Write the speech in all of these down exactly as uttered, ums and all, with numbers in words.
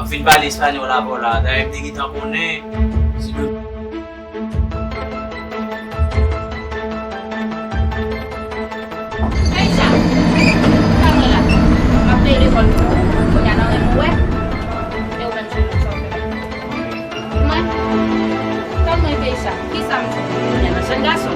Vin pale espanyòl avè w la. Dayè, m te gentan konnen. Si nou Keisha, sa mwen la. M ap peye lekòl pou ou. Kounye a nan renmen wè. E ou menm, sa w fè? Mwen? Tann mwen, Keisha. Kisa m di? Kounye a nan jèn gason.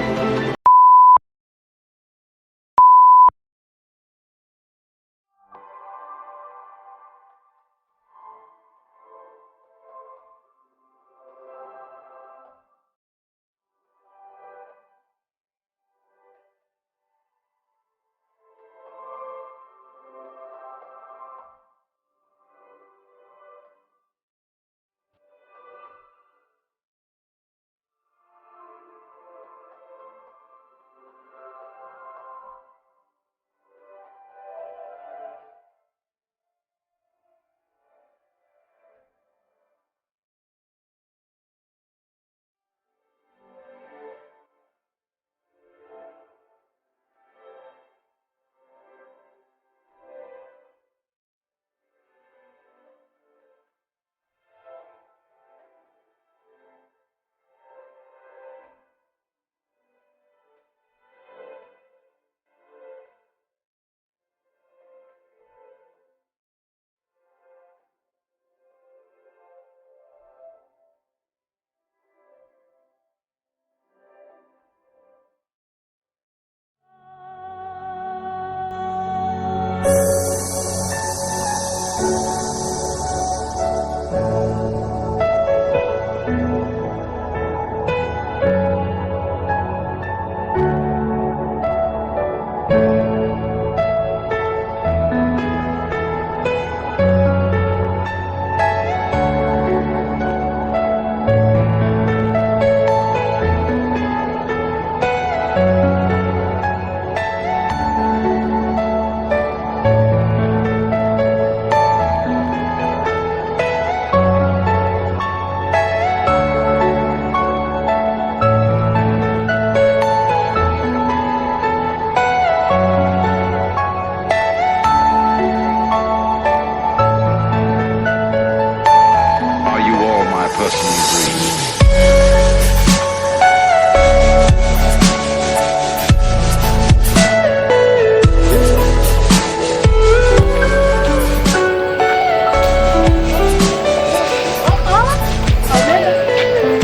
Are you all my personal dreams?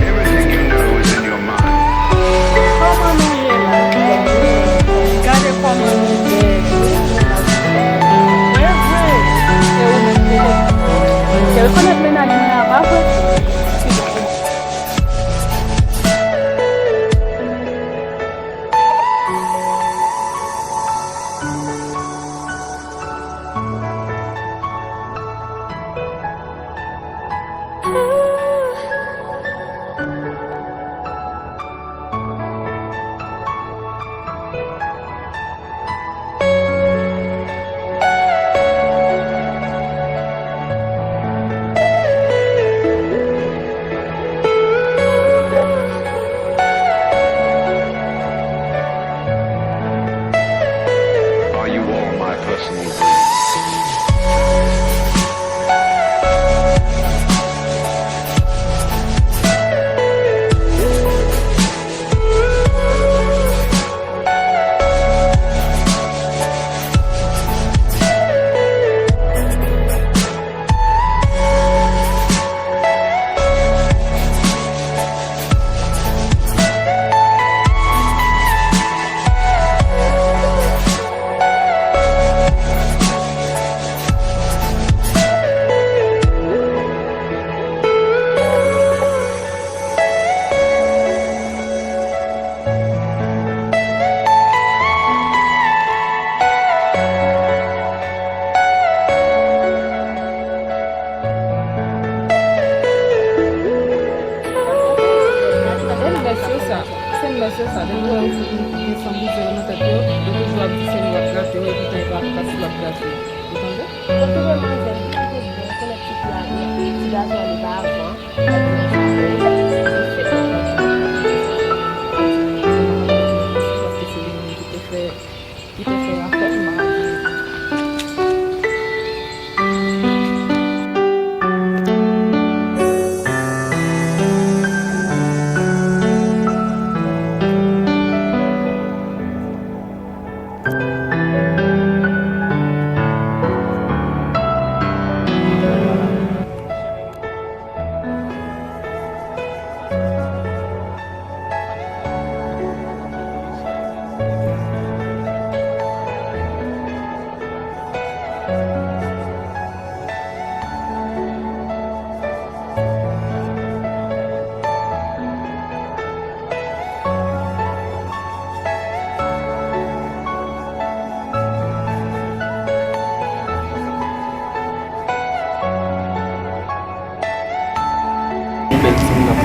Everything you know is in your mind. Kòman nou ye la? Gade kòman nou ye. Evre, se ou menm ki te, te rekonèt mennaj mwen an, pa vre? Are you all my personal dreams? Mesye sa, se mesye sa, depi lè yo fin gen san bizè yo nan tèt yo, yo toujou ap di se nou k ap trate yo, epi tan yo pa fasil ap trate yo. Ou tande? Ou tande manzè, li te bon, konnen ti fi a byen, ti gason an li pa avan. Paske se li menm ki te fè, ki te fè afè l mal.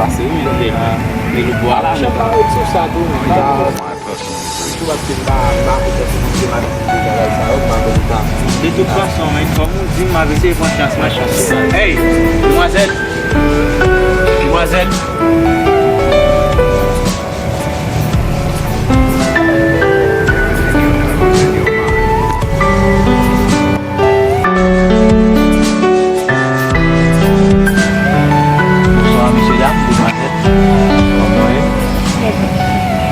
Pase wi, men men nou bò a la, men pa ret sou sa tou, men pa ret sou sa tou, paske m pa, m pa konn si m te madanm ki te travay sa yo, m pa konn sa. De tout fason, men kòm ou di, m ap eseye pran chans mwen. Hey, demwazèl! Demwazèl! Bonswa, mesye dam, demwazèl. Kòman w ye?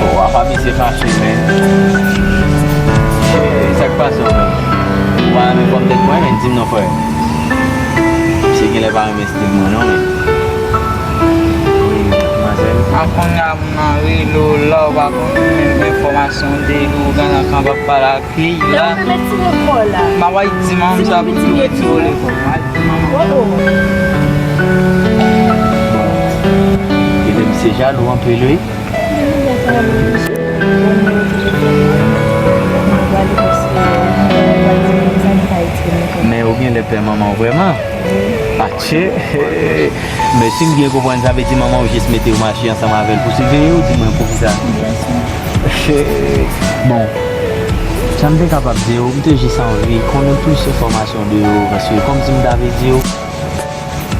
O, apa misye fache, men. E, sa k pase w menm? Ou pa renmen pòmdèt mwen, men di m non, frè. Misye genlè pa renmen estil mwen, non, men. Wi, demwazèl. A kounye a, moun nan rele w la, ou pa konn menm enfòmasyon de li, ou gen nan kan p ap pale ak li la. Lè w retire kò w la. M ap al di manman m sa pou l retire w lekòl. M al di manman m. Oh, oh. Bon. Epi misye jalou anpil, wi. Men ou genlè pè manman w vrèman. Atchè. Men si m byen konprann, sa vle di manman w jis mete w mache ansanm avè l pou siveye w, di mwen poukisa? Bon, sa m te kapab di w, m te jis anvi konnen plis enfòmasyon de ou, paske kòmsi m ta vle di w,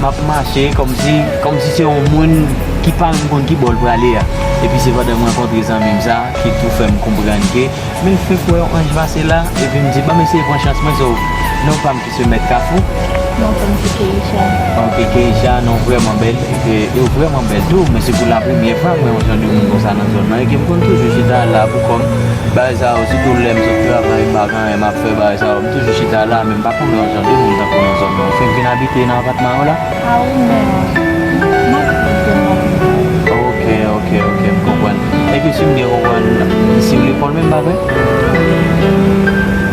m ap mache kòmsi, kòmsi se yon moun ki pa menm konn ki bò l prale a. Epi se pandan m rankontre zanmi m sa, ki tou fè m konprann ke, men l fenk wè yon anj pase la, epi m di, ban m eseye pran chans mwen, so, non pa m ki se Mèt Kafou. Non pa m se Keisha. Ok, Keisha, non vrèman bèl, e, e ou vrèman bèl tou, men se pou la premyè fwa m wè yon jan de moun konsa nan zòn nan, e ke m konn toujou chita la pou kò m, bagay sa yo, sitou lè m sot travay, m pa gen anyen m ap fè, bagay sa yo, m toujou chita la, men m pa konn wè yon jan de moun tankou nan zòn nan. Ou fenk vin abite nan apatman yo la? A wi, men m ap viv nan vil. Ok, ok, ok, m konprann. Epi si m byen konprann, isi w lekòl menm, pa vre?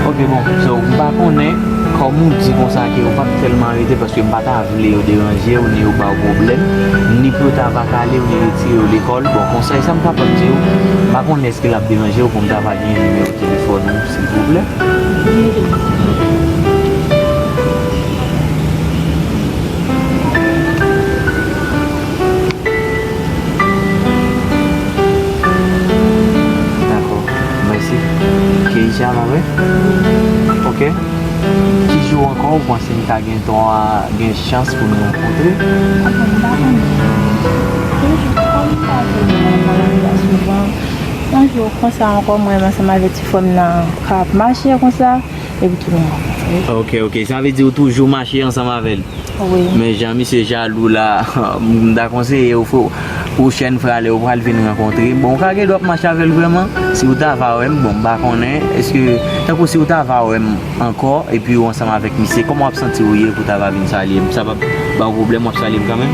Ok, bon, so, m pa konnen, kòm ou di konsa ke ou pa t tèlman rete, paske m pa ta vle yo deranje w, ni yo ba w pwoblèm, ni pou yo ta va kale w, ni retire w lekòl. Bon, konsèy sa m kapab di w, m pa konnen èske l ap deranje w pou m ta va gen nimewo telefòn ou, silvouplè? Dakò. Mèsi. Keisha, pa vre? Ok. Ki jou ankò ou panse n ka gen dwa, gen chans pou nou rankontre? Anfen, m pa konnen. Yon jou, kòm m pa vle nan lavi a souvan, yon jou konsa ankò, mwen menm ansanm avèk ti frè m nan ka ap mache konsa, epi tou nou rankontre. Ok, ok. Sa vle di ou toujou mache ansanm avè l? Wi. Men jan misye jalou la, m ta konseye w, fo, pwochèn fwa lè w pral vin rankontre. Bon, ou ka gen dwa ap mache avè l vrèman, si w ta va wè m, bon, m pa konnen, èske, tankou si w ta va wè m ankò, epi w ansanm avèk misye, kòman w ap santi w ye pou w ta va vin salye m? Sa p ap ba w pwoblèm, w ap salye m kanmenm?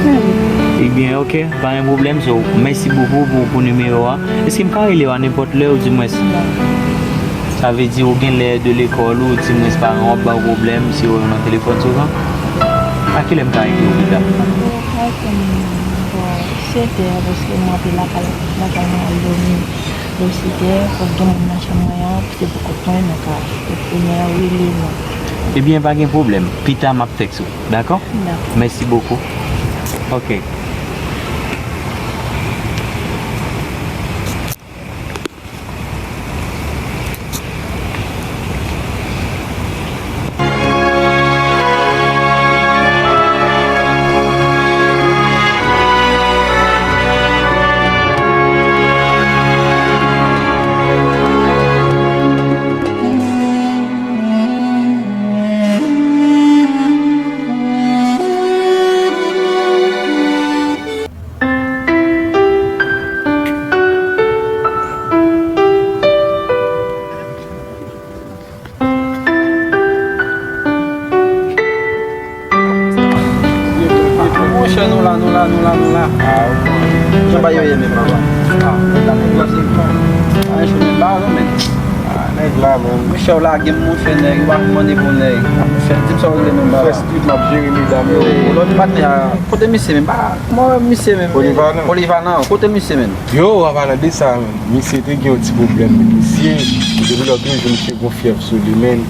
Wi. Ebyen, ok, pa gen pwoblèm, so, mèsi bokou pou, pou nimewo a. Èske m ka rele w a nenpòt lè, ou di mwen? Non. Sa vle di ou gen lè de lekòl ou, ti mwens paran w ap ba w pwoblèm si w nan telefòn souvan? A kilè m ka ekri w pita? Ou ka ekri m bò sèt è, paske m rantre lakay, lakay mwen al dòmi bò sèt è, fòk gen moun nan chanm mwen an, se pou kont mwen, nou ka ekri mwen an, rele mwen. Ebyen, pa gen pwoblèm. Pita, m ap tèks ou. Dakò? Dakò. Mèsi bokou. Ok. Monchè, nou la, nou la, nou la, nou la. Ah, ok. Jan bagay yo ye menm, papa? Ah, la, nèg la, se pa yon chou menm, ba, non, men. Ah, nèg la, menm. Monchè, w lage m, monchè, nèg, ou pa mande pou nèg. Monchè, di m sa w vle menm, papa. Frè Street, m ap jere medam yo. Wi, lòt patnè a, kote misye menm? Ba, kòman misye menm? Polyvalent. Polyvalent, kote misye menm? Yo, an palan de sa menm, misye te gen yon ti pwoblèm, men misye, depi lòt jou, misye gon fyèv sou li, men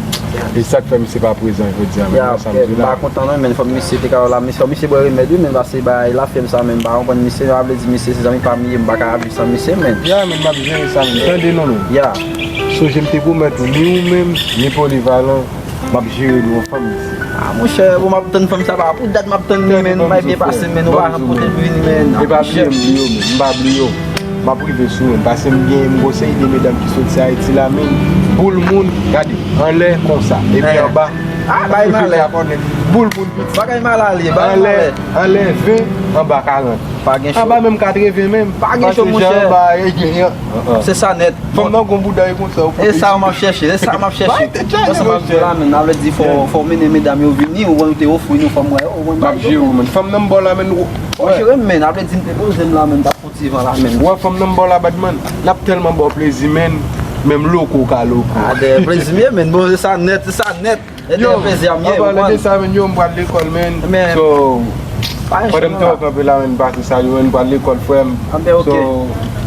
E sa k fè misye pa prezan jodi a, men, sa m di la. M pa kontan non, men fò misye te ka la, misye, fò misye bwè remèd wi, men pase bagay la fè m sa, men m pa konprann misye, sa vle di misye se zanmi pa m ye, m pa ka viv san misye, men. Ya, men m ap jere sa, men. Tande non, men. Ya. Sonje m te pwomèt ou, ni ou menm, ni Polyvalent, m ap jere nou ansanm isi. Ah, monchè, bon, m ap tann fanm sa, pa pou dat m ap tann li, men, bagay byen pase, men, ou pa janm pote l vini, men. E pa bliye m, bliye w, men, m pa bliye w. M ap rive sou ou, men, pase m gen, m gon seri de medam ki soti Ayiti la, men, boul moun, gade, anlè konsa, epi anba, ah, bagay malè. Boul moun piti. Bagay malè, bagay malè. Anlè, anlè ven, anba karant. Pa gen cho. Anba menm katreven menm. Pa gen cho, monchè. Pase jan anba e genyen. Se sa nèt. Fanm nan gon bouda e konsa, ou. E sa m ap chèche, e sa m ap chèche. Bay tèt chale, monchè. Sa m ap di la, men, sa vle di fò, fò w mennen medam yo vini, ou wè ou te ofri nou fanm mwen yo, ou wè m pa yo. M ap jere w, men. Fanm nan m ba w la, men, ou. Ou jere m, men, sa vle di m te poze m la, men, m t ap fè yon ti van la, men. Ou wè fanm nan m ba w la, badman, l ap tèlman ba w plezi, men, menm loko w ka loko. A, dèyè plezi m ye, men, bon, se sa nèt, se sa nèt. Yo, anpale de sa, men, yo, m pral lekòl, men. So, pandan m te wè w kanpe la, men, pase sa, yo, men, m pral lekòl, frè m. So,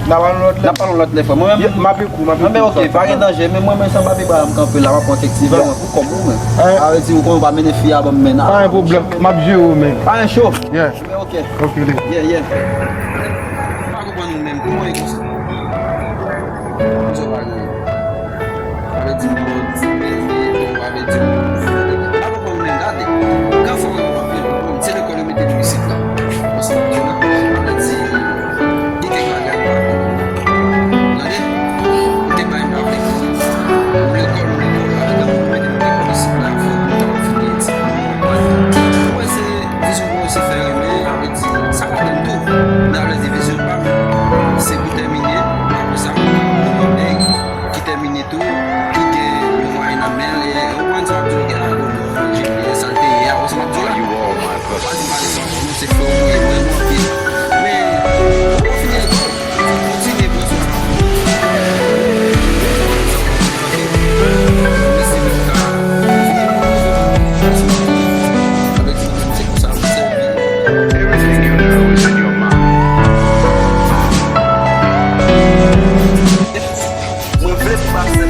n ap al yon lòt lè. N ap al yon lòt lè, frè. Mwen menm, m ap ekou, m ap ekou. Anben, oke, pa gen danje, men mwen menm, sa m ap epa m kanpe la, m ap pran kèk ti van pou kòb ou, men. Sa vle di, ou konn ou pa mennen fi a ban m, men. Pa gen pwoblèm, m ap jere w, men. Pa gen cho. Yeah. Anben, oke. Oke, li. Yeah, yeah. Pa konprann ou menm, kòman e konsa? Konsa pa gen. Sa vle di, bon, ti bèl vye, bon, sa vle di, m pa konprann menm, gade. Gad fò mwen pa byen konprann. Se lekòl yo mete nou isit la. Ansanm, sa vle di, gen kèk bagay m pa konprann. Gade, gen kèk bagay m pa vle konprann. Lekòl, lekòl, gade, gade, yo mete nou lekòl isit la, fò nou ta fini etid nou, nou konprann. Ou wè se vizyon pou se fè renmen, sa vle di, sa pa menm tou. Men sa vle di, vizyon pa m, se pou tèmine, apre sa, pou yon nèg ki tèmine tou, ki gen yon mwayen nan men l, e ou konn sa w ap di w gen alkòl, ou konn G P S, sa l te ye a, ou sa w ap di w la. Ou pa di pale sa, ou se frè w, ou ye, mwen, mwen, anpil. Men, ou fini lekòl, ou kontinye pran swen. Everything you know is in your mind. Mwen vle pou pase.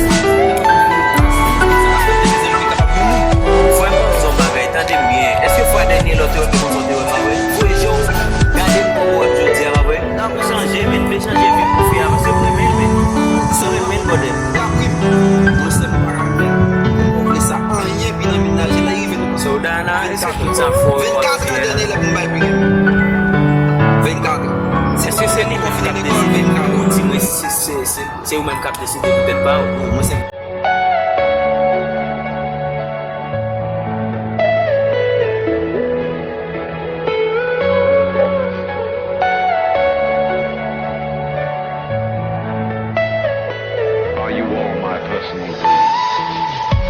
Frè m, ban m di w yon bagay, tande m byen. Èske fwa dènye lòt yo te konn sa w te wè m, pa vre? Voye je w gade m kòman w wè m jodi a, pa vre? N ap chanje, men m vle chanje vi pou fi a, paske m renmen l, men san renmen l, bòdè. Kapri m. Mwen sèl m pa ka fè. Mwen vle sa anyen pi nan mennaj la, rive nou. So, Dana, èske tout sa fò yo? Vennkat an dènye lè pou m bay pi. Vennkat an. Èske se li menm k ap deside pou di mwen si se, se, se ou menm k ap deside pou tèt pa ou? Mwen se Are you all my personal greed?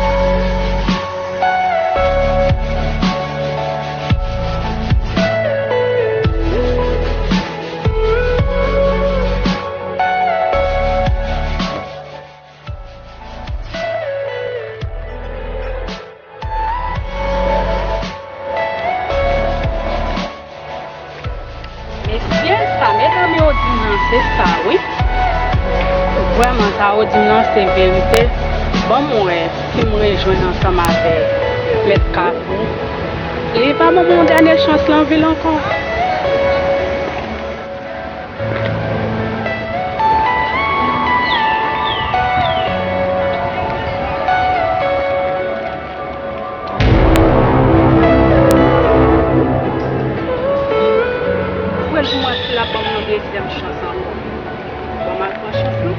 Mesye, sa medam yo di m nan, se sa wi. Vrèman, sa yo di m nan, se verite. Ban m wè si m rejwenn ansanm avèk Mèt Kafou. Li pa ban m yon dènye chans nan vi l ankò. Mwen pou mwen si l ap ban m yon dezyèm chans ankò. Ban m al pran chans lan.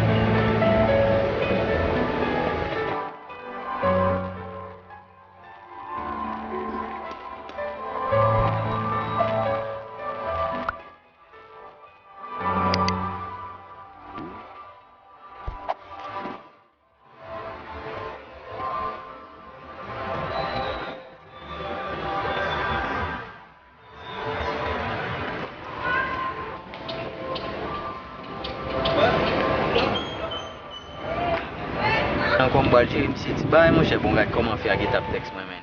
Ankò m pral jere misye ti bay, monchè, bon, gad kòman fi a gentan ap tèks mwen, men.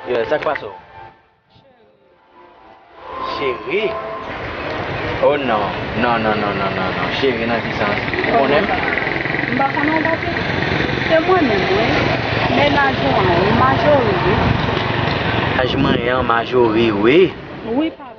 Yo, sa k pase w? Cheri? Oh non, non, non, non, non, non, non. Cheri nan ki sans? Ou konnen m? M pa konnen w, papi. Se mwen menm, wi. Mennaj ou an, li majore, wi. Mennaj mwen an majore, wi. Wi, papi.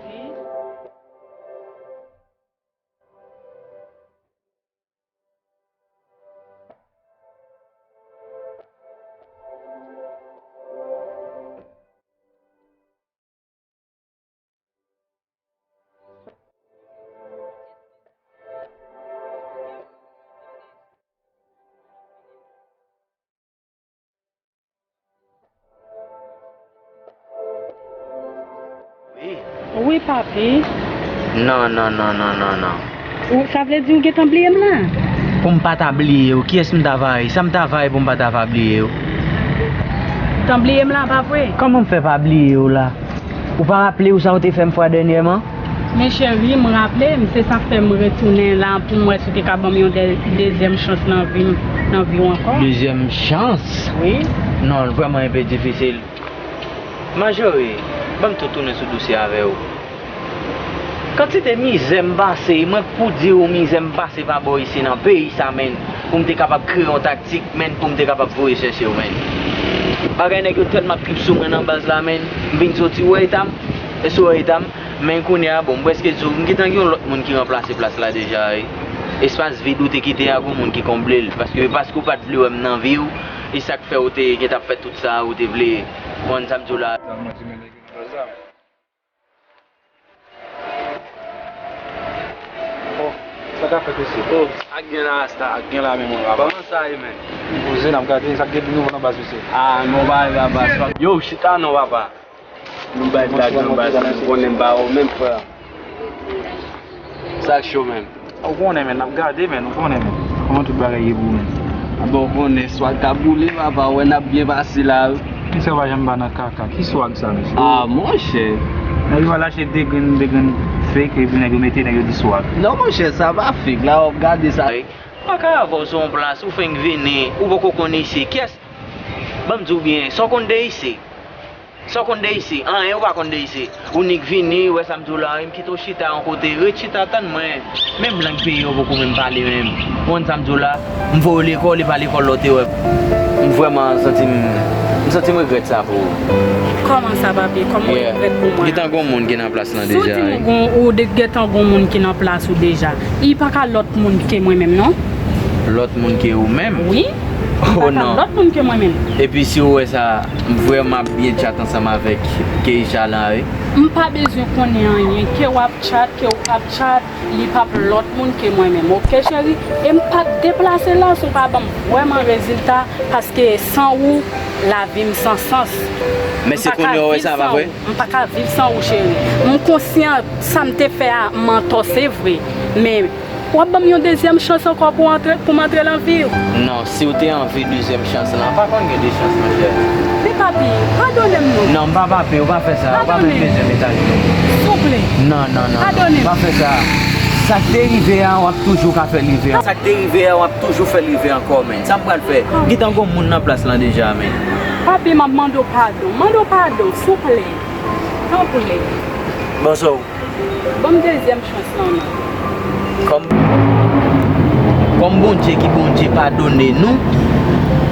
Wi. Wi, papi. Non, non, non, non, non, non. Ou, sa vle di ou gentan bliye m la? Pou m pa ta bliye w, kiyès m ta va ye? Sa m ta va ye pou m pa ta va bliye w? Tan bliye m la, pa vre? Kòman m fè pa bliye w la? Ou pa raple w sa w te fè m fwa dènyèman? Men cheri, m raple m, se sa k fè m retounen la pou m wè si w te ka ban m yon de-, dezyèm chans nan vi m, nan vi w ankò. Dezyèm chans? Wi. Non, vrèman, enpe difisil. Majore, ban m tou tounen sou dosye avè w. Kantite mizè m pase, mwen k pou di w mizè m pase pa bò isi nan peyi sa, menn, pou m te kapab kreye yon taktik, menn, pou m te kapab voye chèche w, menn. Bagay nèg yo tèlman ap trip sou mwen nan baz la, menn, m vin soti, ou wè eta m? Èske w wè eta m? Men kounye a, bon, m prèske di w, m gentan gen yon lòt moun ki ranplase plas la deja, wi. Espas vid ou te kite a, gon moun ki konble l, paske, paske w pa t vle wè m nan vi w, e sa k fè w te gentan ap fè tout sa, ou te vle, konn sa m di w la. Oh, sa ka fèt osi? Oh, sa k gen la, Rasta, sa k gen la, men mwen, papa. Kòman sa ye, men? Poze, n ap gade, sa k gen de nouvo nan baz, mesye? Ah, men w pa wè, papa. Yo, chita non, papa. Nou bay blag nan baz, ou konnen m pa wè w menm, frè. Sa k cho, menm? Ou konnen, men, n ap gade, men, ou konnen, men. Kòman tout bagay ye pou ou, men? Ah, bon, ou konnen, swag ka boule, papa, ou wè n ap byen pase la, wi. Mesye, ou pa janm pa nan kaka. Ki swag sa, mesye? Ah, monchè. Nèg yo al achte de grenn, de grenn fake, epi nèg yo mete, nèg yo di swag. Non, monchè, sa pa fake, la, w ap gade sa. Mwen ka avè w sou yon plas, ou fenk vini, ou poko konn isi. Kiyès? Ban m di w byen, sa w konn de isi? Sa w konn de isi? Anyen ou pa konn de isi. Ou nik vini, wè sa m di w la, wi, m kite w chita yon kote. Ret chita, tann mwen. Menm lang peyi w poko menm pale menm. Ou konn sa m di w la? M voye w lekòl, e pa lekòl la w te wè m. M vrèman santi m, m santi m regrèt sa pou ou. Kòman sa, papi? Kòman w regrèt pou mwen? Gentan gon moun ki nan plas lan deja, wi. Si w di m gon, ou de-, gentan gon moun ki nan plas ou deja, e pa ka lòt moun ke mwen menm, non? Lòt moun ke ou menm? Wi. Oh, non. Lòt moun ke mwen menm. Epi si w wè sa, m vrèman ap byen tchat ansanm avèk Keisha la, wi. M pa bezwen konnen anyen. Ke w ap tchat, ke w p ap tchat, li p ap lòt moun ke mwen menm. Oke, cheri? E m p ap deplase la si w pa ban m vrèman rezilta, paske san ou, lavi m san sans. Men se kounye a w wè sa, pa vre? M pa ka viv san ou, cheri. M konsyan sa m te fè a, m antò, se vre. Men w ap ban m yon dezyèm chans ankò pou antre, pou m antre nan vi w? Non, si w te anvi dezyèm chans lan, pa konn gen de chans, monchè. Men papi, padone m non. Non, m pa papi, ou pa fè sa, ou pa menm bezwen mete ajenou. Souple. Non, non, non, non. Padone m. Pa fè sa. Sa k te rive a, w ap toujou ka fè l rive ankò. Sa k te rive a, w ap toujou fè l rive ankò, men. Sa m pral fè? Gentan gon moun nan plas lan deja, men. Papi, m ap mande w padon. Mande w padon, souple. Tanpri. Bonjou. Ban m dezyèm chans lan, non. Kòm, kòm Bondye ki Bondye padone nou,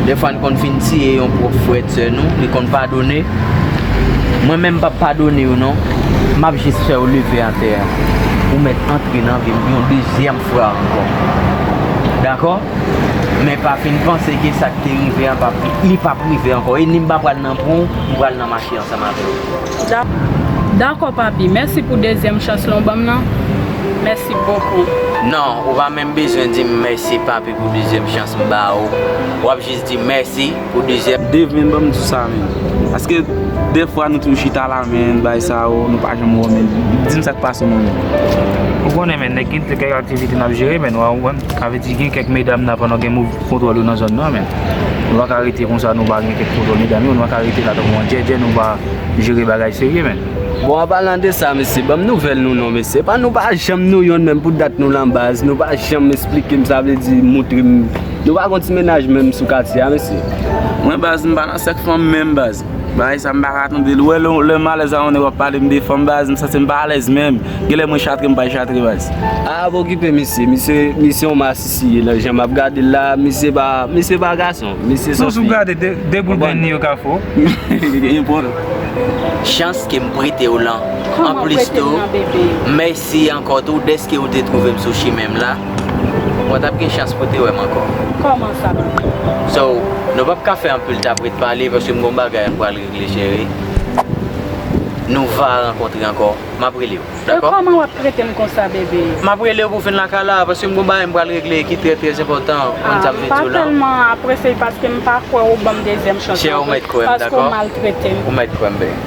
defwa n konn fin tiye yon pwòp frè, sè nou, li konn padone. Mwen menm m p ap padone w non. M ap jis fè w leve atè a. Ou mèt antre nan vi m yon dezyèm fwa ankò. Dakò? Men pa fin panse ke sa k te rive a p ap, li p ap rive ankò. E ni m pa pral nan pon, m pral nan mache ansanm avè w. Da-, dakò, papi. Mèsi pou dezyèm chans lan w ban m nan. Mèsi bokou. Non, ou pa menm bezwen di m mèsi, papi, pou dezyèm chans m ba ou. W ap jis di mèsi pou dezyèm. Dave, men, ban m di w sa, men. Paske dèfwa nou toujou chita la, men, bay sa yo, nou pa janm wè w, men. Di m sa k pase w, men. Ou konnen, men, nèg gen kèk aktivite n ap jere, men, w a wè m. Sa vle di gen kèk medam nan, pandan gen move kontwòl yo nan zòn nan, men. Nou pa ka rete konsa, nou pa gen kèk kontwòl medam yo, nou pa ka rete la tankou yon djèdjè, nou pa jere bagay serye, men. Bon, an palan de sa, mesye, ban m nouvèl nou non, mesye. Epa nou pa janm nou yonn menm pou dat nou lan baz, nou pa janm esplike m, sa vle di montre m. Nou pa gon ti mennaj menm sou katye a, mesye. Mwen baz, m pa nan sèk fanm menm baz. Bagay sa m pa ka tande l. Ou wè lè, lè m alèz avè w nèg w ap pale m de fanm baz, m santi m pa alèz menm. Genlè mwen chatre, m pa chatre baz. A, pa okipe misye. Misye, misye yon masisi ye nan jan m ap gade l la. Misye pa, misye pa gason. Misye se yon fi. Non, si w gade de, de boul grenn li yo ka fè w. Li enpòtan. Chans ke m prete w lan. Anplis tou, mèsi ankò tou dèske ou te twouve m sou chimen m la. Mwen t ap gen chans pou te wè m ankò. Kòman sa? So, nou p ap ka fè anpil t ap ret pale paske m gon bagay m pral regle, cheri. Nou va rankontre ankò. M ap rele w, dakò? E kòman w ap trete m konsa, bebe? M ap rele w pou w vin lakay la, paske m gon bagay m pral regle ki trè, trè enpòtan. Mwen t ap vin di w la. Ah, m pa tèlman apresye l paske m pa kwè ou ban m dezyèm chans ankò. Cheri, ou mèt kwè m, dakò? Paske ou maltrete m. Ou mèt kwè m, bebe.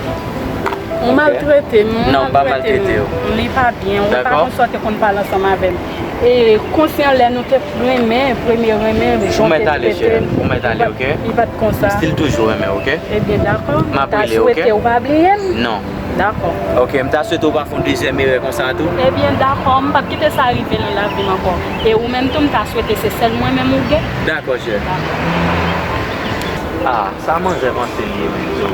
Ou maltrete m, ou maltrete m. Non, m pa maltrete w. Li pa byen, ou pa konn sa w te konn pale ansanm avè m. E konsyan lè nou te renmen, premye renmen, jan w te trete m. Ou mèt ale, cheri. Ou mèt ale, oke? Li pa t konsa. M still toujou renmen w, oke? Ebyen, dakò. M ta swete ou pa bliye m. Non. Dakò. Oke, m ta swete ou pa fè yon dezyèm erè konsa tou. Ebyen, dakò, m p ap kite sa rive nan lavi m ankò. E ou menm tou, m ta swete se sèl mwen menm ou gen. Dakò, cheri. Dakò. Ah, sa manzè panse l ye menm tou.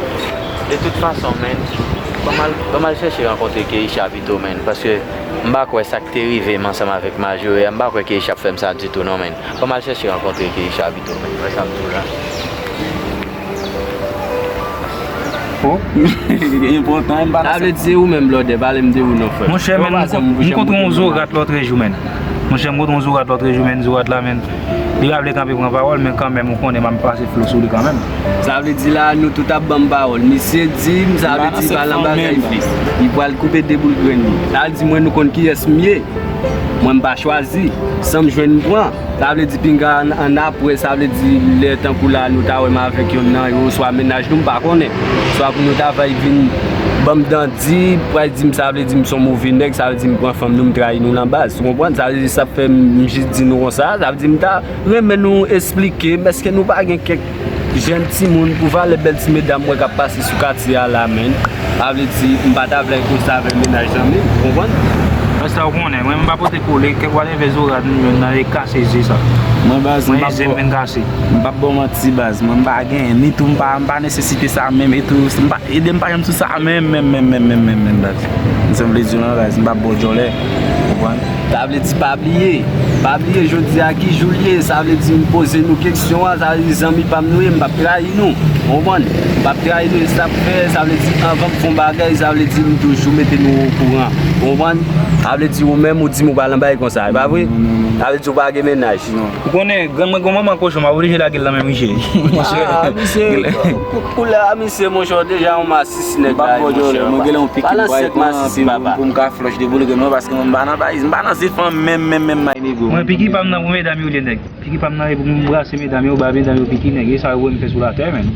De tout fason, menn, ban m al, ban m al chèche rankontre Keisha pito, menn, paske m pa kwè sa k te rive m ansanm avèk Majori a, m pa kwè Keisha ap fè m sa ditou non, menn. Ban m al chèche rankontre Keisha pito, menn, wè sa m di w la. Oh. Enpòtan, m pa nan... Sa vle di se ou menm, blòdè, pale m de ou non, frè. Monchè, menn, m kontre yon zorat lòtrejou, menn. Monchè, m kontre yon zorat lòtrejou, menn, zorat la, menn. Li pa vle kanpe pran pawòl, men kanmenm, ou konnen, m ap pase flo sou li kanmenm. Sa vle di la, nou tout ap ban m pawòl. Misye di m, sa vle di pa nan bagay fi. Li pral koupe de boul grenn li. Sa vle di mwen, nou konn kiyès m ye. Mwen, m pa chwazi. Sa m jwenn, m pran. Sa vle di pinga an, an apre, sa vle di lè tankou la, nou ta wè m avèk yonn nan yo, oswa mennaj nou, m pa konnen. Swa pou nou ta vay vin ban m dandi, pral di m, sa vle di m se yon move nèg, sa vle di m pran fanm nou, m trayi nou nan baz. Ou konprann? Sa vle di sa fè m, m jis di nou konsa, sa vle di m ta renmen nou esplike m, èske nou pa gen kèk jèn timoun pou valè bèl ti medam mwen k ap pase sou katye a la, menn? Sa vle di, m pa ta vle konsa avèk mennaj zanmi m, ou konprann? Rès la ou konnen, mwen m pa pote kole, kèk whatever zorat nou jwenn nan e kase ze sa. Mwen baz, m p ap... Mwen e ze m vin kase. M p ap ba w manti baz, mwen m pa genyen, ni tou m pa, m pa nesesite sa menm, e tou, m pa, ede m pa janm sou sa menm, menm, menm, menm, menm, menm, menm baz. Se sa m vle di w lan baz, m p ap ba w djòlè, ou konprann? Sa vle di pa bliye. Pa bliye jodi a ki jou l ye. Sa vle di m poze nou kesyon an, sa vle di zanmi pa m nou ye, m p ap trayi nou. Ou konprann? M p ap trayi nou, e sa k fè, sa vle di anvan m fè yon bagay, sa vle di m toujou mete nou okouran. Ou konprann? Sa vle di ou menm ou di m ou pa nan bagay konsa, e pa vre? Non, non, non, non. Sa vle di ou pa gen mennaj. Non. Ou konnen, grann mwen gon manman kochon, m ap oblije lage l nan men misye. Ah, misye, kou-, koulè a misye, monchè, w deja yon masisi nèg la, monchè. Mwen genlè yon piki m pral pran pou m ka flòch de boul grenn mwen, paske mwen m pa nan bay, m pa nan ze fanm menm, menm, menm, my nigga. Mwen, piki pa m nan pou medam yo li ye nèg. Piki pa m nan e pou m brase medam yo, ba medam yo piki nèg. E sa yo voye m fè sou latè, menn.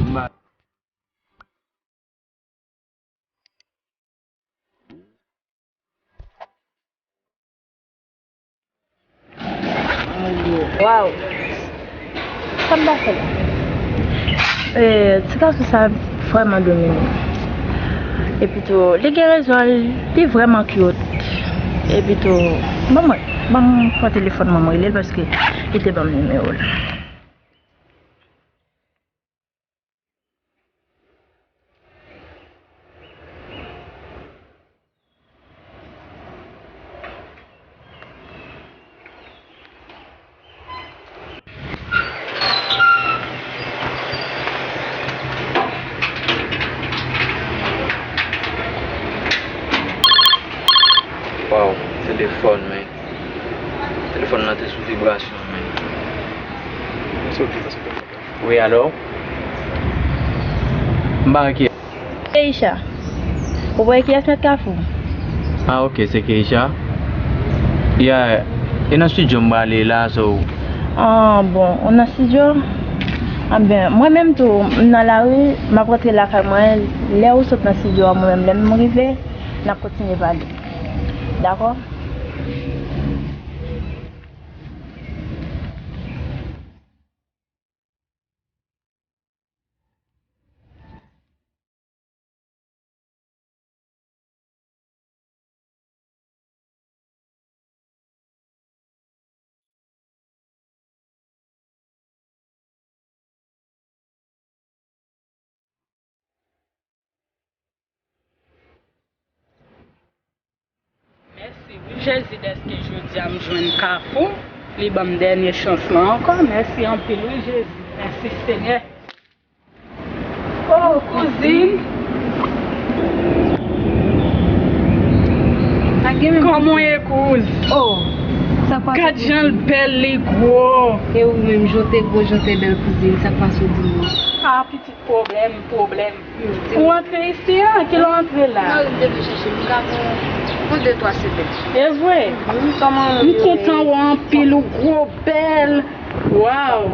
Waw! Sa m ta fè la? Eh, ti gason sa vrèman domine. Epi tou, li gen rezon l, li vrèman cute. Epi tou, ban mwen, ban m pran telefòn mwen, mwen rele l paske li te ban m nimewo l. Waw, telefòn, men. Telefòn nan te sou vibrasyon, men. Wi, alo? M pa wè kiyès. Keisha. Ou pa wè kiyès Mèt Kafou? Ah, ok, se Keisha. Yeah, e nan studio m prale la, so. Ah, bon, ou nan studio? Ah, ben, mwen menm tou, m nan lari, m ap rantre lakay mwen. Lè ou sot nan studio a, mwen menm, lè m rive, n ap kontinye pale. Dakò? Jezi, dèske jodi a m jwenn Kafou, li ban m dènye chans lan ankò. Mèsi anpil, wi, Jezi. Mèsi, Senyè. Oh, kouzin. Pa gen menm. Kòman w ye, kouz? Oh, sa k pase, kouzin? Gad jan l bèl, li gwo. E ou menm, jan w te gwo, jan w te bèl, kouzin, sa k pase w di m nan? Ah, pitit, pwoblèm, pwoblèm. Ou antre isi a? Kilè w antre la? Mari m te vin chèche m, m ka pran pou de twa semèn. E vre? M kontan wè w anpil, ou gwo, bèl. Waw!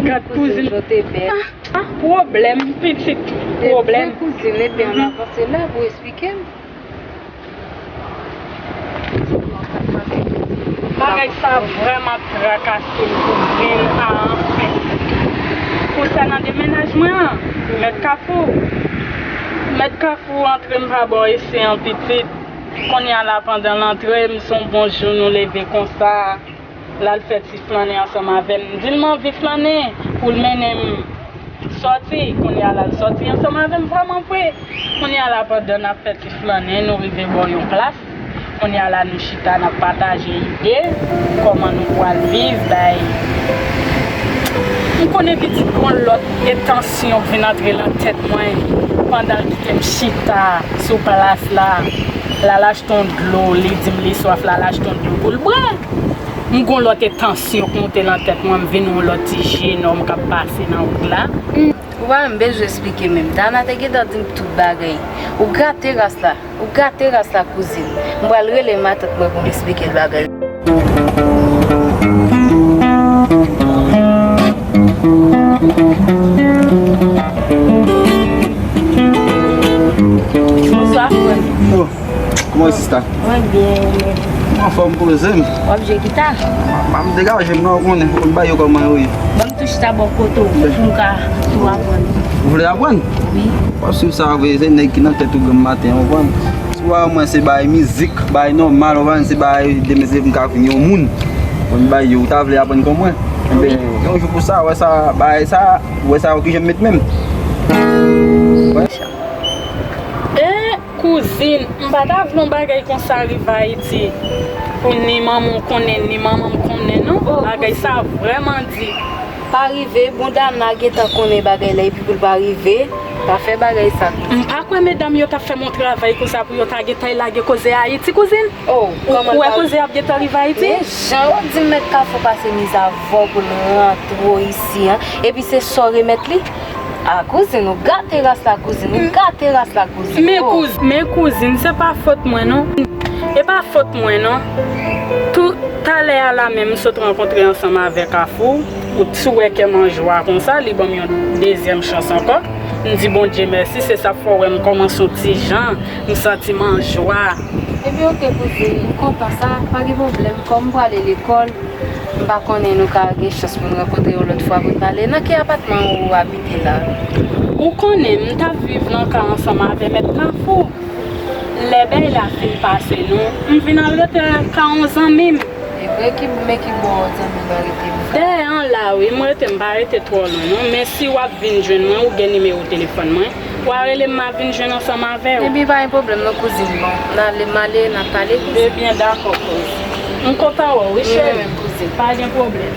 Gad kouzin. Ah, ah, pwoblèm, pitit, pwoblèm. Kouzin, epi ann avanse la pou esplike m. Bagay sa vrèman trakase m, kouzin, a, anfen. Konsènan demenaj mwen an, mèt Kafou, mèt Kafou antre m pa bò isi an, pitit. Kounye a la, pandan l antre, m se yon bon jou nou leve konsa. L al fè ti flannen ansanm avè m. M di l m anvi flannen pou l mennen m sòti. Kounye a la, l sòti ansanm avè m vrèman vre. Kounye a la, pandan n ap fè ti flannen, nou rive bò yon plas. Kounye a la, nou chita, n ap pataje ide kòman nou pral viv, bay. M konnen pitit gon lòt entansyon k vin antre nan tèt mwen pandan l kite m chita sou plas la. L al achte yon dlo, li di m li swaf, l al achte yon dlo pou l bwè. M gon lòt entansyon k monte nan tèt mwen, m vin yon lòt ti jenòm k ap pase nan wout la. Ou pa menm bezwen esplike menm. Dana te gentan di m tout bagay. Ou gate ras la. Ou gate ras la, kouzin. M pral rele matant mwen pou m esplike l bagay. Bonswa, frè m. Oh. Kòman w ye, sista? Mwen byen, ou menm? Mwen anfòm, poze m. W ap jwe gita? M ap degaje m non, ou konnen, fò m bay yo kòman yo ye. Ban m tou chita bò kote w pou m ka tou aprann. Ou vle aprann? Wi. W ap swiv sa vre, se nèg ki nan tèt ou granm maten an, ou konprann? Si w wè mwen se bay mizik, bay nòmal, ou konprann, se bay demen se pou m ka vin yon moun. Mwen bay yo, ou ta vle aprann kon mwen? Enben, yon jou pou sa, wè sa, bay sa, wè sa, ou ki jan m met men m. Wè. Eh, kouzin, m pa ta vle yon bagay konsa rive Ayiti pou ni manman w konnen, ni manman m konnen, non. Oh, bagay sa vrèman di. Pa rive, bon, Dana gentan konnen bagay la, epi pou l pa rive, pa fè bagay sa, kouzin. M pa kwè medam yo t ap fè m yon travay konsa pou yo ta gentan lage koze Ayiti, kouzin. Oh, ou wè koze ap gentan rive Ayiti? Men jan yo di m mèt Kafou pase mizavò pou l rantre isi an, epi se sa w remèt li? A, kouzin, ou gate ras la, kouzin, ou gate ras la, kouzin. Men kouz-, men kouzin, se pa fòt mwen non. E pa fòt mwen non. Tou talè a la menm, m sot rankontre ansanm avè Kafou. Ou t sou wè kè m an jwa konsa, li ban m yon dezyèm chans ankò. M di Bondye mèsi, se sa k fè w wè m kòmanse yon ti jan, m santi m an jwa. Ebyen, oke, kouzin, m kontan sa, pa gen pwoblèm. Kòm m prale lekòl, m pa konnen nou ka gen chans pou n rankontre yon lòt fwa pou n pale. Nan ki apatman ou abite la? Ou konnen, m t ap viv nan ka ansanm avè mèt Kafou. Lè bèy la fin pase nou, m vin al rete ka yon zanmi m. E vre ki, men ki bò zanmi w nan rete? Dèyè an la, wi, m rete, m pa rete twò lwen, non. Men si w ap vin jwenn mwen, ou gen nimewo telefòn mwen. W a rele m, m a vin jwenn ansanm avè w. Ebyen, pa gen pwoblèm, non, kouzin. Bon, n ale, m ale, n ap pale, kouzin. Ebyen, dakò, kouz. M kontan wè w, wi, cheri. Mwen menm, kouzin. Pa gen pwoblèm.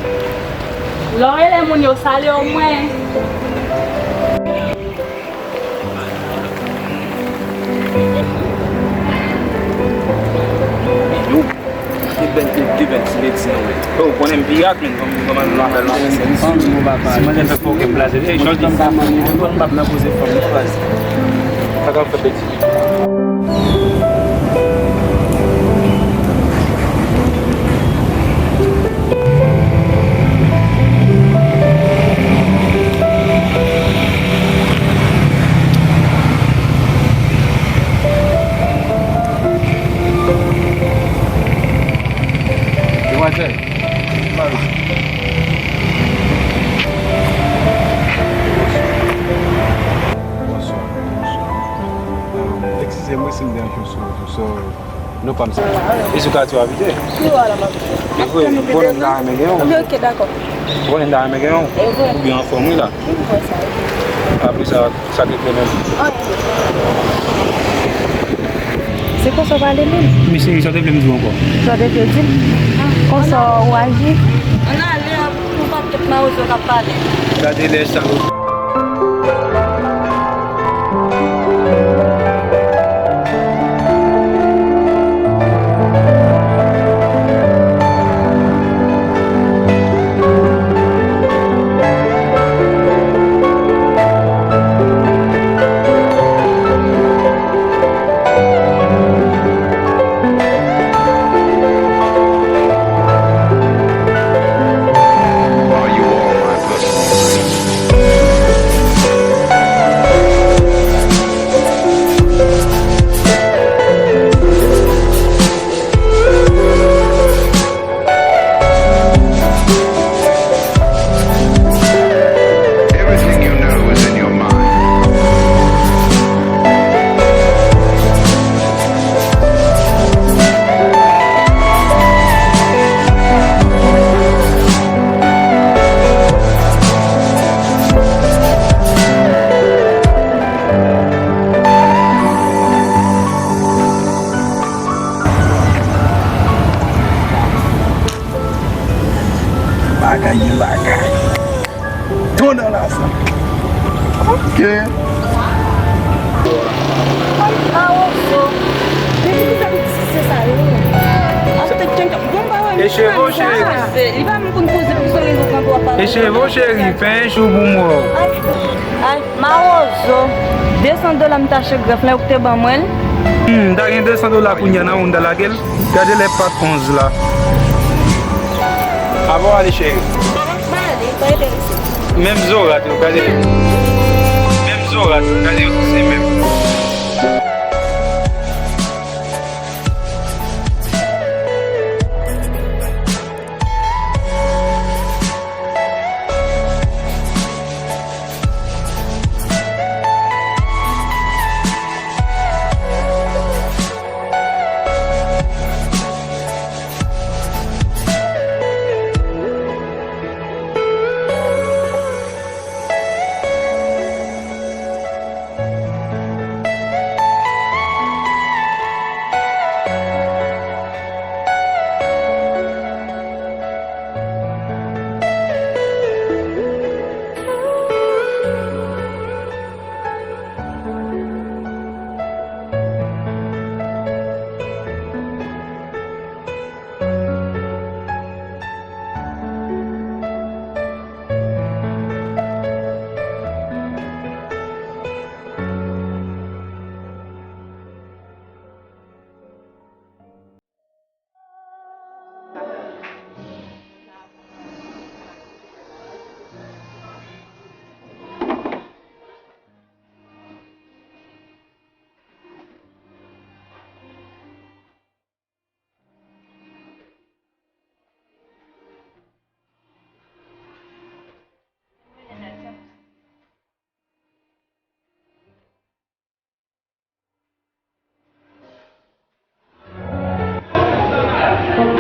Lè w rele moun yo, salye w mwen. Yo, e bèl de, de bèl ti medsin, wi. Yo, ou konnen m pirat, men, kòm, kòm an nou apèl la. Si mwen te fè fò kè m blaze, ey, Jòdi, m p ap nan koze fanm, m fraze. Sa k ap fè peti. Demwazèl, mari. Bonswa. Bonswa. Eskize mwen si m deranje w sou wout ou, so, non pa m se. E sou katye w abite? Wi, wala, m abite. E vre, ou konnen m ta renmen gen yon. Oke, oke, dakò. Ou konnen m ta renmen gen yon? E vre. Ou byen anfòm, wi, la. Wi, m kwè sa, wi. Apre sa, sa k ret menm? Anyen. Se konsa w pale menm? Men cheri, sa w te vle m di w ankò? Sa w te vle di m? Konsa w aji? Ann ale, an, pou pakèt mawozo k ap pale. Gade lè sa. Everything you know is in your mind. Bagay, gen bagay. Tonè lasa. Ok. Echeve w, cheri. Echeve w, cheri. Fè yon chou pou m wè w. Ay, mawozo. De san dola m t achte grèf la, ou te ban mwen l? Hmm, m ta gen de san dola kounye a nan ou, m ta lage l. Gade lè pa t onz la. Avan w ale, cheri. Menm zorat yo, gade. Menm zorat yo, gade yo, se menm.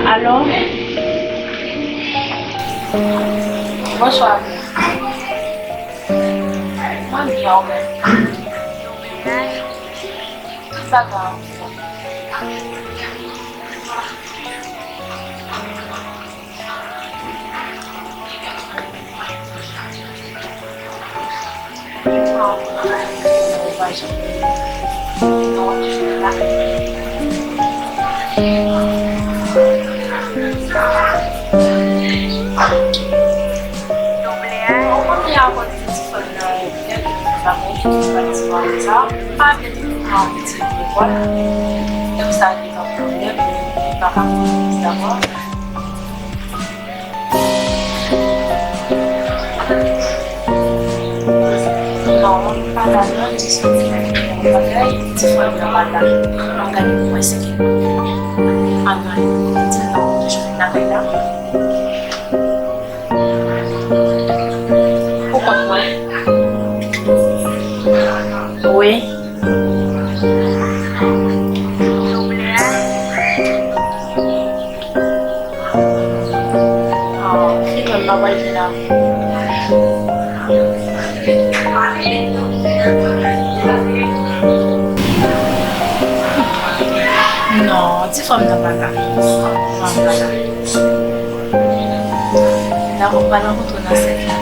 Alo? Bonswa. Mwen byen, ou menm? Ki bagay ankò? Non, mwen pa la non, ti sou bagay, ti fwa nan mal la. Mwen gade pou mwen se ki. Anvan, ti non, jodi n ap la. Pou kont mwen. Wi. Ki menm bagay ki la? Ou konnen, Non, ti fanm nan pa la. Non, pa la. Dakò, m pral rankontre w nan sèt la.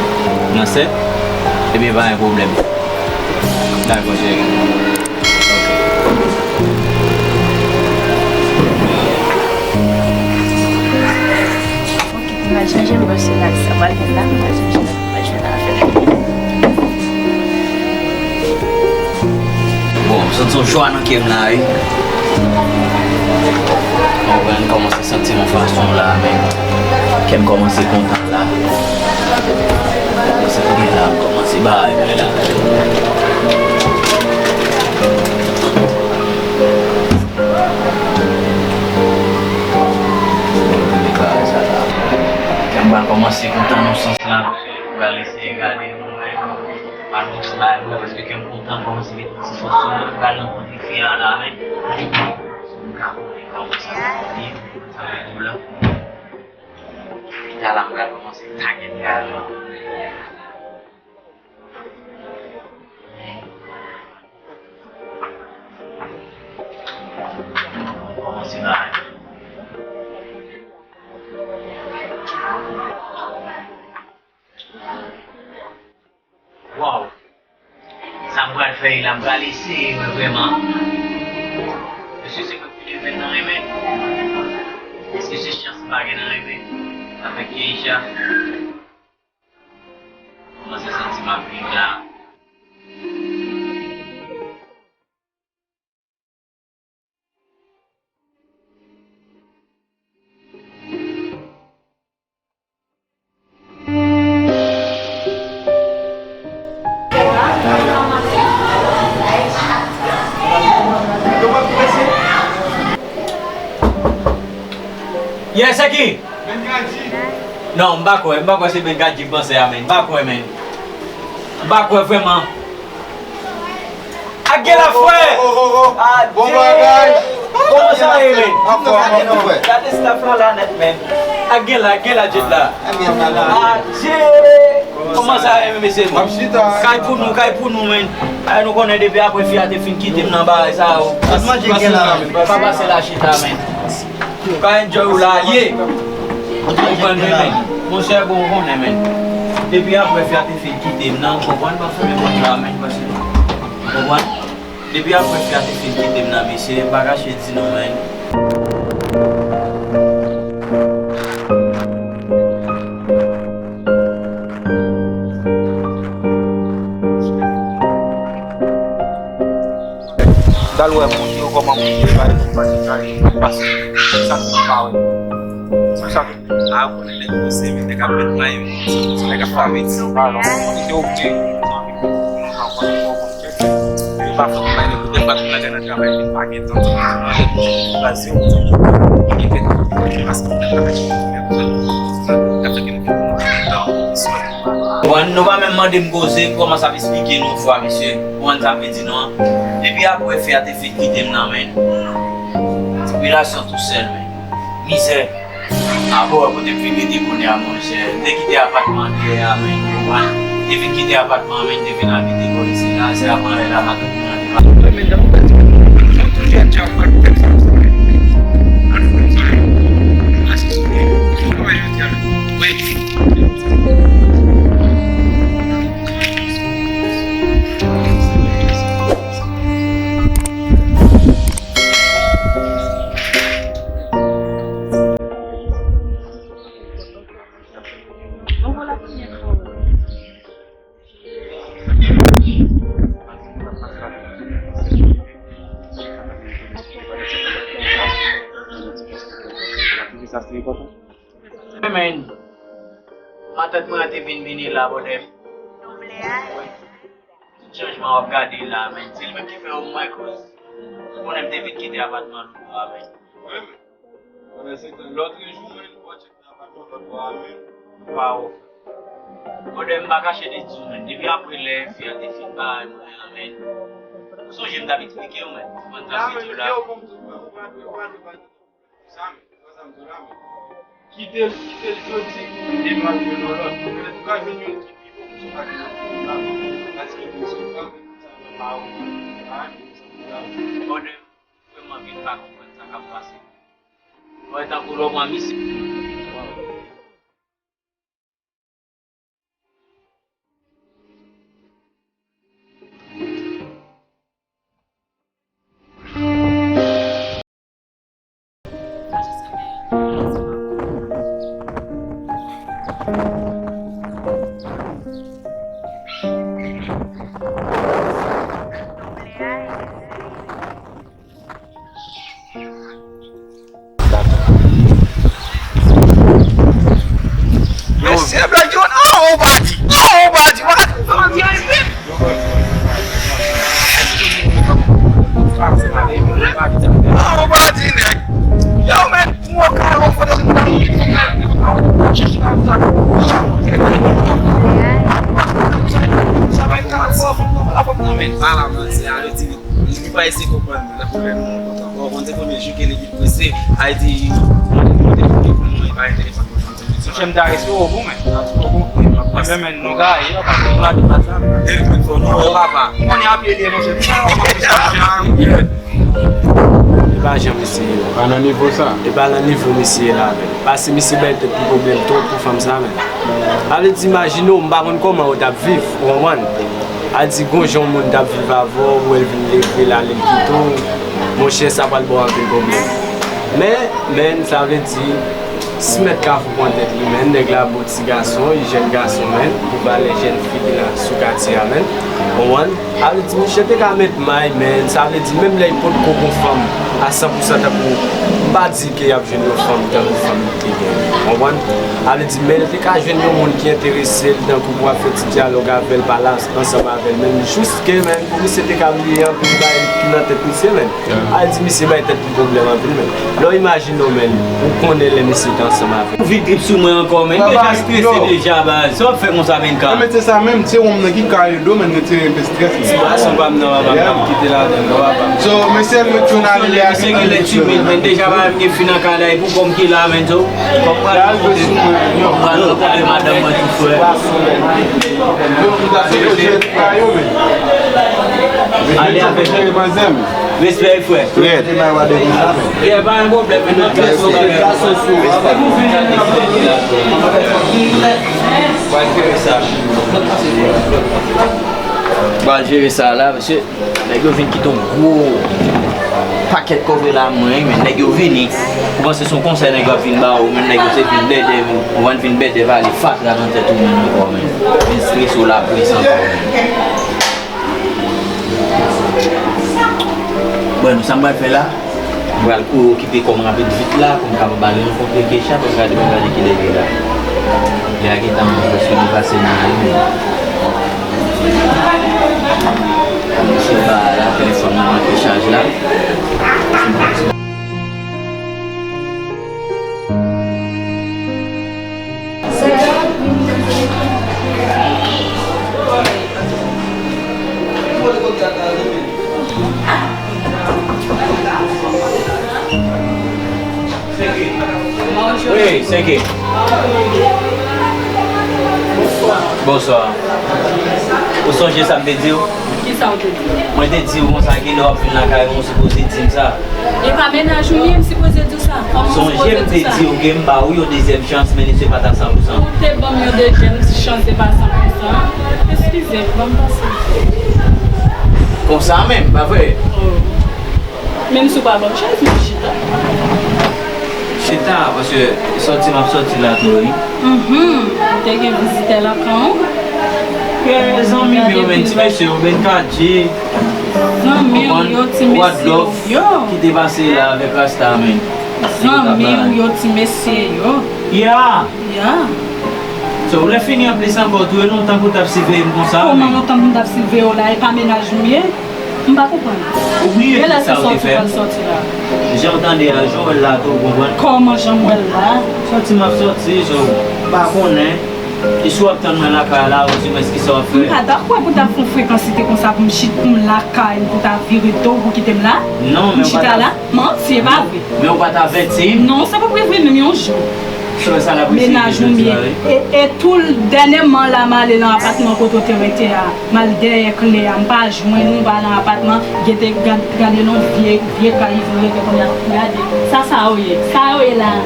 Nan sèt? Ebyen, pa gen pwoblèm. Dakò, cheri. Ok. Ok, m pral chanje, m panse la, sa pral vin la, m pral chanje. Bon, m santi yon jwa nan kè m la, wi. Mwen kòmanse santi yon fason la, men kè m kòmanse kontan la. Se kounye la, m kòmanse bay bagay la. Bon, m vin deklare sa la. Kè m pral kòmanse kontan nan sans la. M pral eseye gade, mwen. Alò, sa, mwen, paske kè m kontan, kòmanse met ti sòs sou mwen, m pral rankontre fi a la, men. Si m ka konnen kòman sa va ye, sa va di w la. Pita la, m pral kòmanse tagèt gade. Kòmanse la. Waw! Sa m pral fè la, m pral eseye wè vrèman. Mesye, se mwen ki leve nan renmen. Èske se chans m pa gen nan renmen? Avèk Keisha. Kòmanse santi m ap viv la. Yes, se ki? Non, m pa kwè, m pa kwè se Ben Gadji m panse a, men. M pa kwè, men. M pa kwè vrèman. Ak gen la, frè! Oh, oh, oh, oh. Adje! Bon bagay! Kòman sa ye, men? Anfòm, anfòm, frè. Gade staff lan la nèt, men. Ak gen la, ak gen la, Jet la. Adje! Kòman sa ye, men, mesye, men? Kay pou nou, kay pou nou, men. Ay, nou konnen depi apre fi a te fin kite m nan bagay sa yo. Pa pase la chita, men. Ou ka enjoy ou la ye. Ou konprann, men. Monchè, bon, ou konnen, men. Depi apre fi a te fin kite m nan, ou konprann, pa fèmen pòt la, men, paske, ou konprann? Depi apre fi a te fin kite m nan, mesye, m pa kache di nou, men. M t al wè moun yo kòman moun yo bay pou pase kay, pase sa ki pa wè. Se sa ki a konnen nèg yo se nèg ap met may yo, se nèg ap fè meti. Se oblije. Yo pa fout bay nèg yo. Dèfwa tou lagay nan travay li pa gen tan. Mande pou yo kraze yo. Li gen tèt pou yo kraze paske nan travay li gen tèt. Sa fè ke m gen tan. Bon, nou pa menm mande m koze, m kòmanse ap esplike nou yon fwa, mesye. Ou konn sa m vle di nou an? Depi apre fi a te fin kite m nan, men. Tribilasyon tousèl, men. Mizè. Apre w wè kote m fin rete kounye a, monchè. M te kite apatman dèyè a, men. Ou konprann? M te fin kite apatman, men. M te vin abite bò isi la. Se apre la, matant mwen an te pati. Wi, men, dan mwen pèdi. Mwen toujou ap di a, mwen, tèm sa, sa, men. An nou fè sa, men. Asesine. Mwen wè jodi a, men. Wi. Sa se enpòtan. Men, matant mwen an te vin vini la, bòdè. Tout chanjman w ap gade la, men. Se li menm ki fè omwen koz. Ou konnen m te vin kite apatman nou a, men. Wi, men. Lòtrejou, men, ou pa tcheke apatman lòt bò a, men. Waw. Bòdè, m pa kache de di w, men. Depi apre lè fi a te fin bay mwen an, men. Ou sonje m t ap eksplike w, men. Mwen t ap di w la. Yo, bon, m di w, ou pa dwe, ou pa dwe bay Sa men, sa m di w la men. Kite l, kite l jodi, depi w ap jwenn yon lòt. Petèt ou ka jwenn youn ki pi bon, ou ka jwenn youn ki pi mal. Paske mesye, ou pa konn sa nan pa ou. Pa renmen sa m di w la men. Bòdè, m vrèman vin pa konprann sa k ap pase. Mwen tankou lè w pran misye. Mesye, black John, oh, on va dire, oh, on va dire, on va dire, oh, on va dire, nèg. Yo, men, mwen ka lò fò de sa va être quarante fois, fò mwen la fò mwen men. Ala, man, se a retire. Li pa eseye konprann mwen, nan pwoblèm mwen kontan. Bon, konn se premye jou ke li vin prese, a di, mwen te konprann mwen pa enteresan konprann. Monchè, m ta respè w pou mwen. Enben, men, nou gaye, papa, nou la di pa sa. E, fò nou wè papa. Konnen apye li, monchè. E pa jan misye ye. Pa nan nivo sa. E pa nan nivo misye ye la, men. Pase misye bay tèt li pwoblèm twòp pou fanm sa, men. Sa vle di, imajine w, m pa konn kòman w t ap viv, ou konprann? A di gon jan yon moun t ap viv avè w, ou wè l vin leve l ale l kite w, monchè, sa pral ba w anpil pwoblèm. Men, men, sa vle di, si mèt kafou pran tèt li, men, nèg la bon ti gason, li jèn gason, men, pou valè jèn fi ki la sou katye a, men, ou konprann? Sa vle di, misye te ka met may, men, sa vle di, menm lè li potko gon fanm a san pou san tankou, m pa di ke y ap jwenn yon fanm tankou fanm li te gen, ou konprann? Sa vle di, men, li te ka jwenn yon moun ki enterese l tankou pou ap fè ti dyalòg avè l, pale ansanm avè l, men, jiske, men, pou misye te ka bliye anpil bagay ki nan tèt misye, men. Sa vle di, misye bay tèt li pwoblèm anpil, men. Lè w imajine w, men, ou konnen lè misye te ansanm avè l. Ou vin trip sou mwen ankò, men. M deja strese deja, baz. Sa w ap fè konsa, men, ka? Nan metye sa menm, se wonm nan ki ka ede w, men, retire enpe strès, men. Sitiyasyon pa m nan, papa, m p ap kite ladan l, non, papa. So, mesye, nou toujou ale a. Mesye gen lè timid, men, deja, papa, m gen fi nan kay la, e pou kòm ki la, men, so, fò m pral kote, fò m pral kote madanm mwen tou, frè. Ale avèk. Respè, frè. Rèd. Yeah, pa gen pwoblèm, men nan klas yo, pa gen pwoblèm. Pral jere sa la, mesye. Nèg yo vin kite yon gwo pakèt kòve la, mwen, men nèg yo vini. Ou panse se yon konsèy nèg yo ap vin ba ou, men nèg yo se vin bèdè, vin, ou konn vin bèdè vale fatra nan tèt ou menm ankò, men. Vin strese w la plis ankò, men. Bon, nou sa m pral fè la? M pral kouri okipe kò m rapid vit la pou m kapab ale rankontre Keisha pou m gade, pou m gade kilè li la. Li a gentan prèske depase nan li menm. Se pa la, telefòn nan manke chaj la. Wi, seke. Bonswa. Ou sonje sa m te di w? Kisa w te di? Mwen te di w konsa ke lè w ap vin lakay mwen, ou sipoze di m sa. E pa mennaj ou m ye, m sipoze di w sa? Kòman m sipoze di w sa? Sonje m te di w ke m ba ou yon dezyèm chans, men li se pa t a san pou san. Ou te ban m yon dezyèm chans, se pa san pou san. Eskize m, ban m pase. Konsa menm, pa vre? Oh. Menm si w pa ban m chans, men chita. Chita, paske sòti m ap sòti la tou, wi. Mhm. Ou te gen vizitè lakay ou? Ke zanmi m yo, men ti mesye yo, men katye. Zanmi w yo, ti mesye yo. Ki te pase la avèk Rasta, men. Zanmi w yo, ti mesye yo. Ya. Ya. So, ou lè fini anplis ankò tou, e lontan pou w t ap siveye m konsa, men. Kòman lontan pou m t ap siveye w la, e pa mennaj m ye? M pa konprann. Ou bliye sa ou te fè? Kilè sòti w pral sòti la? Jan w tande a, jan w wè l la tou, ou konprann? Kòman jan m wè l la? Sòti m ap sòti, so, m pa konnen. E si w ap tann mwen lakay la, ou di mwen kisa w ap fè? M pa dakò pou w ta fè yon frekansite konsa pou m chit, pou m lakay, pou w ta vire do w pou kite m la. Non, men w pa ta. M chita la? Manti, e pa vre. Men w pa t avèti m? Non, sa pa vre, vre, menm yon jou. Mennaj ou m ye. E, e tou dènyèman la, m ale nan apatman kote w te rete a. M al dèyè kle a. M pa jwenn ou, m pa nan apatman. Gete, gad- gade non vye, vye kay ou rete kounye a. Gade. Sa, sa yo ye. Sa yo ye la.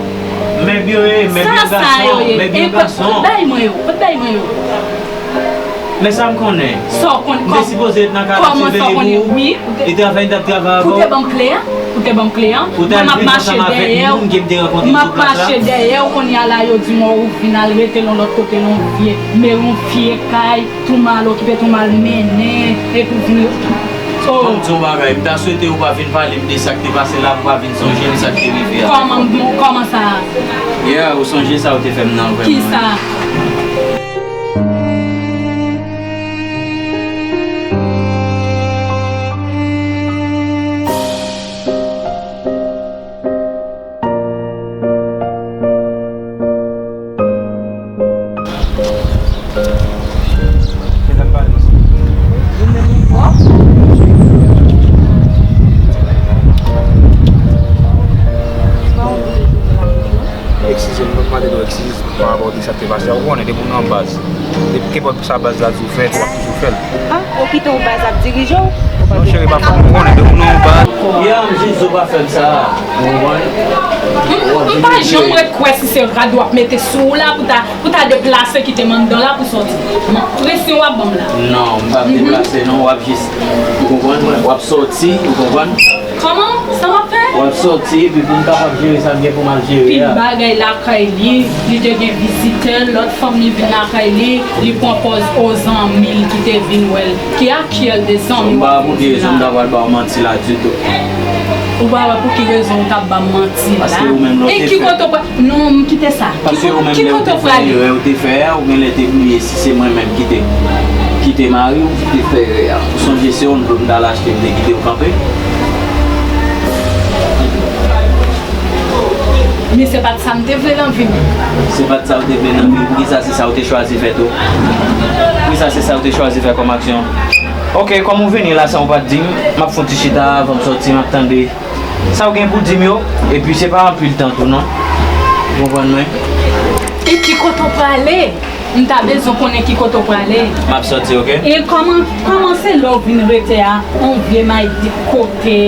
Mèb yo ye, mèb yon gason, mèb yon gason. Kote bay mwen yo? Kote bay mwen yo? Men sa m konnen. Sa w konnen? M te sipoze ret nan kay la siveye pou ou. Wi. E travay m t ap travay avè w. Ou te ban m kle a? Ou te ban m kle a? Ou t al viv ansanm avèk moun ke m te rankontre sou plas la? M ap mache dèyè w kounye a la, yo di m ou vin al rete yon lòt kote, yon vye, men yon vye kay, tou mal okipe, tou mal mennen, epi w vin. Oh. Ban m di w yon bagay, m ta swete ou pa vin pale m de sa k te pase la, pou w pa vin sonje m sa k te rive a. Kòman, kòman sa? Yeah, ou sonje sa ou te fè m nan vrèman? Kisa? Eskize m, m ap mande nou eskize. Pa rapò de sa k te pase a, ou konnen, depi w nan baz, depi kenpòt sa baz la di w fè, w ap toujou fè l. Ah, ou kite yon baz ap dirije w? Non, cheri, pa fè m konnen, depi w nan yon baz. Ya, m jis di w pa fè m sa, ou konprann? M, m pa janm ret kwè si se rad w ap mete sou ou la pou ta, pou ta deplase kite m anndan la pou sòti. Presyon w ap ban m la. Non, m p ap deplase non, w ap jis, ou konprann mwen, w ap sòti, ou konprann? Kòman? Sa m ap fè? W ap sòti, epi pou m kapab jere sa m gen pou m al jere a. Pil bagay lakay li, li te gen vizitè, lòt fanm li vin lakay li, li pran pòz o zanmi l ki te vin wè l. Ki a ki èl de zanmi w ap vin di la? M pa wè pou ki rezon m ta pral ba w manti la ditou. Ou pa wè pou ki rezon w t ap ba m manti la? Paske ou menm lè w te fè. E ki kote w pral? Non, m kite sa. Paske ou menm lè w te fè erè ou te fè a, ou genlè te bliye si se mwen menm ki te, ki te mari w ki te fè erè a. Ou sonje se yon dlo m t al achte m te kite w kanpe? Men se pa t sa m te vle nan vi m. Se pa t sa w te vle nan vi w. Poukisa se sa w te chwazi fè tou? Poukisa se sa w te chwazi fè kòm aksyon? Ok, kòm ou vini la san w pa t di m, m ap fè yon ti chita avan m sòti, m ap tande. Sa w gen pou di m yo, epi se pa anpil tan tou non. Ou konprann mwen? E ki kote w prale? M ta bezwen konnen ki kote w prale. M ap sòti, ok? E kòman, kòman se lè w vin rete a, yon vye maydi kote?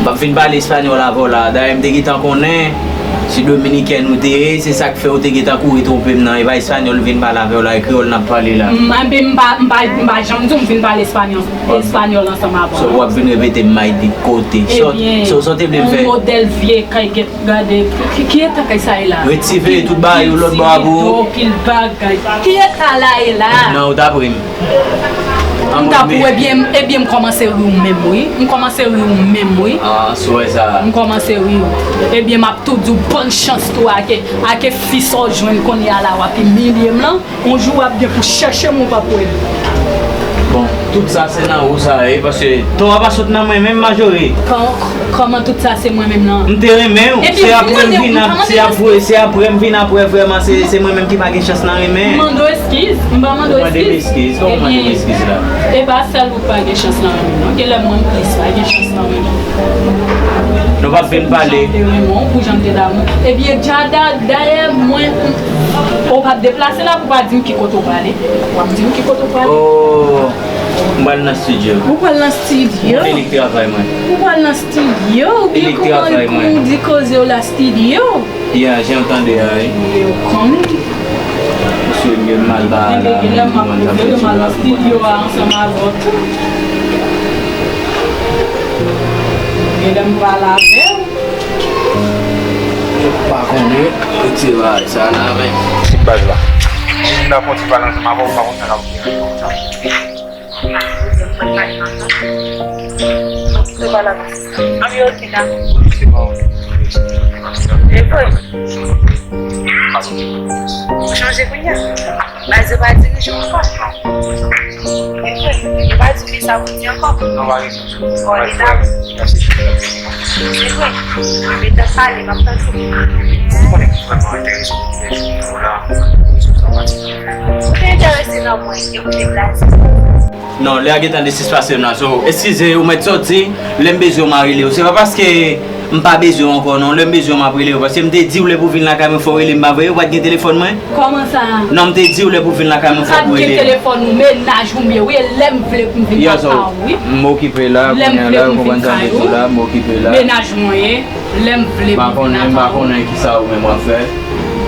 M p ap vin pale espanyòl avè w la. Dayè m te gentan konnen se dominikèn ou te ye, se sa k fè w te gentan kouri twonpe m nan. E pa espanyòl m vin pale avè w la, e kreyòl n ap pale la. M, m pa, m pa, m pa janm di w m vin pale espanyòl. Espanyòl ansanm avè w. So, w ap vin repete m maydi kote. Ebyen, so, so w te vle m fè? Yon modèl vye kay, gade, ki, ki eta kay sa ye la? Ret siveye tout bagay yo lòt bò a pou ou. Pil rido, pil bagay. Ki eta la ye la? Non, ou t ap ri m. M t ap ou, ebyen, ebyen, m kòmanse ri w menm, wi. M kòmanse ri w menm, wi. Ah, si w wè sa. M kòmanse ri w. Ebyen, m ap tou di w bòn chans tou, ake, ake fi sa w jwenn kounye a la, w ap imilye m lan. Yon jou w ap gen pou chèche m, ou p ap wè m. Bon, tout sa se nan ou sa ye, paske tò a pa sot nan mwen menm, Majori. Kò-, kòman tout sa se mwen menm nan? M te renmen w, se apre m vin ap, se apre, se apre m vin ap wè vrèman se, se mwen menm ki pa gen chans nan renmen. M mande w eskiz, m pa mande w eskiz. Mande m eskiz, kòman mande m eskiz la? Ebyen, e pa sèl ou k pa gen chans nan renmen non, genlè mwen m plis pa gen chans nan renmen. Nou p ap vin pale. Pou jan m te renmen w, pou jan m te damou. Ebyen, Djada, dayè, mwen, ou p ap deplase la pou w pa di m ki kote w prale. W ap di m ki kote w prale. Oh, m pral nan estidyo. Ou pral nan estidyo? Elik travay mwen. Ou pral nan estidyo? Oubyen kòman ou di koze w la estidyo? Ya, jan w tande a, wi. Yo konnen. Mesye, m gen mal ba la. Genlè m ap leve, m al nan estidyo a ansanm avè w tou. Genlè m pale avè w. Ou pa konnen, retire bagay sa nan men. Ti baz la. Si m ta fè yon ti pale ansanm avè w, ou pa konn sa k ap vini konsa. Ou pale avè m. Ann yo ki la. Se pa ou. E vre. Ou chanje kounye a. Baz yo pa dirije w ankò. E vre. Yo pa di w sa pou di ankò. Non, pa gen chans. Bon, li la. Se vre. Men tan pale, m ap tande w. Ou konnen ki vrèman enterese w pou la, sou sa w pati. Ou te enterese nan mwen, e ou deplase. Non, lè a gentan desis pase m la, so, eskize, ou mèt sòti, lè m bezwen w, m a rele w. Se pa paske M pa bezwen w ankò non, lè m bezwen w m ap rele w, paske m te di w lè pou w vin lakay mwen fò w rele m, pa vre? Ou pa t gen telefòn mwen? Kòman sa? Non, m te di w lè pou w vin lakay mwen fò w rele m. M pa t gen telefòn ou, mennaj ou m ye wi, e lè m vle pou m vin lakay ou wi. M okipe la, kounye a la, ou konprann sa m te di w la, m okipe la. Mennaj mwen ye, lè m vle pou m vin lakay ou. M pa konnen, m pa konnen kisa ou menm w ap fè.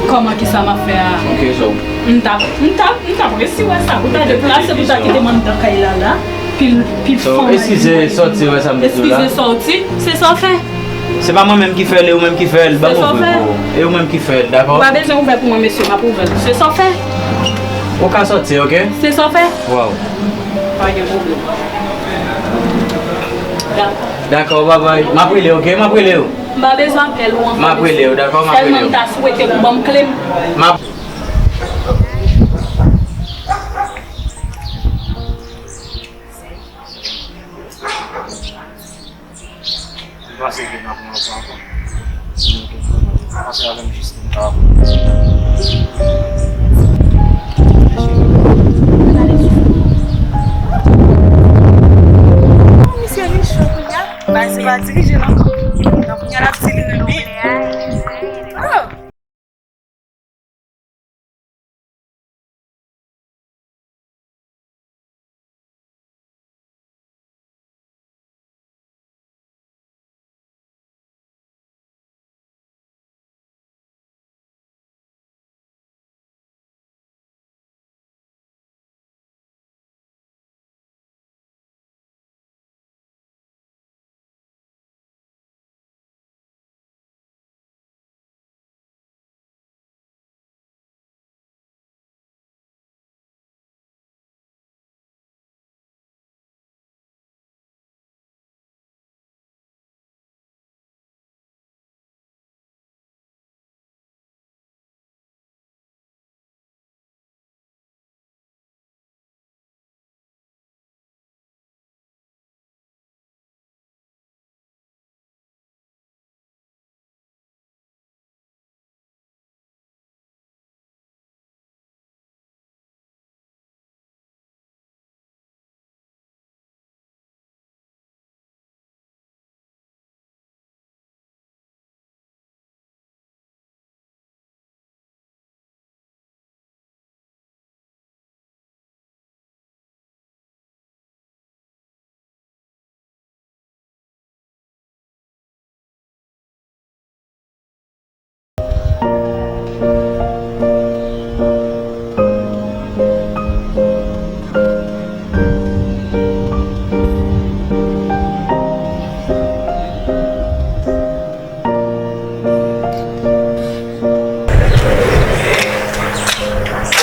Kòman kisa m ap fè a? Ok, so. M t ap, m t ap, m t ap resi wè sa, pou ta deplase, pou ta kite m anndan kay la la. Pil, pil fanm. So, eskize, sòti, wè sa m di w la. Eskize, sòti, se sa w fè. Se pa mwen menm ki fè l, e ou menm ki fè l. Ban m ouvri pou ou. E ou menm ki fè l, dakò? Ou pa bezwen ouvè pou mwen, mesye, m ap ouvè l. Se sa w fè. Ou ka sòti, ok? Se sa w fè. Waw. Pa gen pwoblèm. Dakò. Dakò, babay. M ap rele w, ok? M ap rele w. M pa bezwen apèl ou ankò, mesye. M ap rele w, dakò? M ap rele w. Sèlman m ta swete pou ban m kle m. M ap M panse ke m ap pran yon tan ankò. M panse avè m jis pou m ta. Oh, misye li cho kounye a. Bay se pa dirije l ankò. Donk kounye a l ap di li renmen. Oh.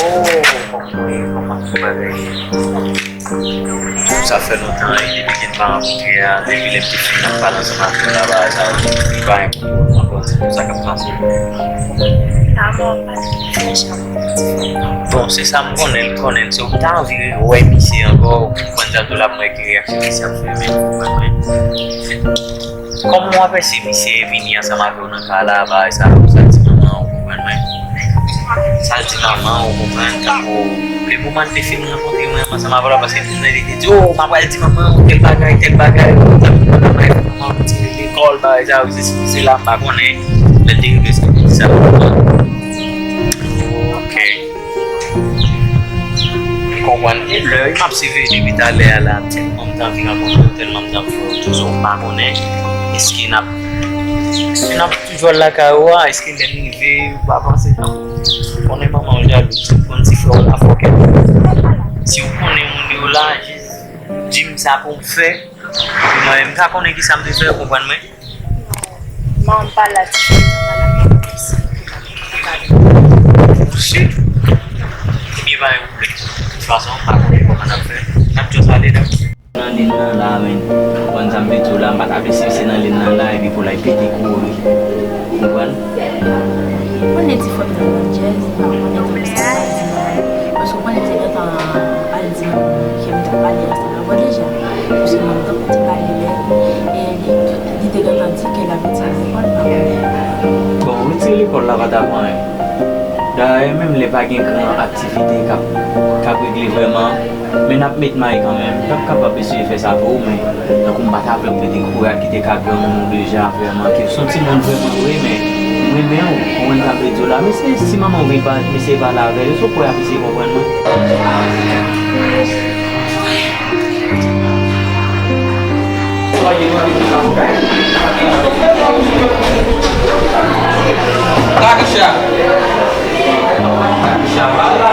Oh, ok, kòman bagay ye? Sa fè lontan, e depi ke n pa rankontre a, depi lè m te fin ap pale ansanm avè w la, bagay sa yo, li pa enpòtan ankò, se pou sa k ap pase. Sa mò, pa t fè chanm. Bon, se sa m konnen, l konnen, so m ta anvi wè misye ankò, pou konprann sa tou la, pou m wè ki reyaksyon misye ap fè, men pou mwen, mwen. Kòman w apèsi misye vini ansanm avè w nan kay la, bagay sa, sa l di manman w, ou konprann mwen? Sa l di manman w, ou konprann? Tankou, le moman n te fin rankontre mwen ansanm avè w la, paske m tande li te di, "Oh, m ap pral di manman w, tèl bagay, tèl bagay." Ou konprann mwen? Manman w te lekòl, bagay sa, se, se la, m pa konnen. Lè l te rive, se sa. Ok. M konprann. E lè m ap siveye depi talè a la, tèlman m t anvi rankontre w, tèlman m t anvi wè w, toujou m pa konnen. Èske n ap, èske n ap toujou al lakay ou a? Èske lè m rive, ou pa panse tankou, ou konnen manman w jalou, ou konn ti frè w la fòkè. Si w konnen moun yo la, jis di m sa pou m fè. Mwen, m pa konnen kisa m te fè, ou konprann mwen? Non, m pa la, ti frè, m pa la, m pa la. Shit. Ebyen, pa gen pwoblèm. De tout fason, m pa konnen kòman n ap fè. N ap just ale, dakò? Nan liy nan la, men. Konn sa m te di w la, m pa t apresye se nan liy nan la, epi pou l ay pete kouri. Ou konprann? Ou konnen ti frè m nan nan jazz, m pa konnen kòman sa l di mwen. Paske ou konnen m te gentan al di mwen ke m t ap pale ansanm avè w deja. Paske mwen m t ap pale lè, e li, li te gentan di ke l ap retire lekòl, m pa konnen. Bon, retire lekòl la pa t ap anyen. Dayè, menm lè pa gen gran aktivite k ap, k ap regle vrèman, Men n ap met may kanmenm. M t ap kapab eseye fè sa pou ou, men tankou m pa ta vle w pete kouraj kite kat granmoun ou deja vrèman, ke w se yon timoun vrèman vre, men m renmen w, ou konprann sa m vle di w la. Mesye, si manman w vin pa, mesye pale avè l, se w kwè ap eseye konprann mwen? Takisha. Takisha pa la.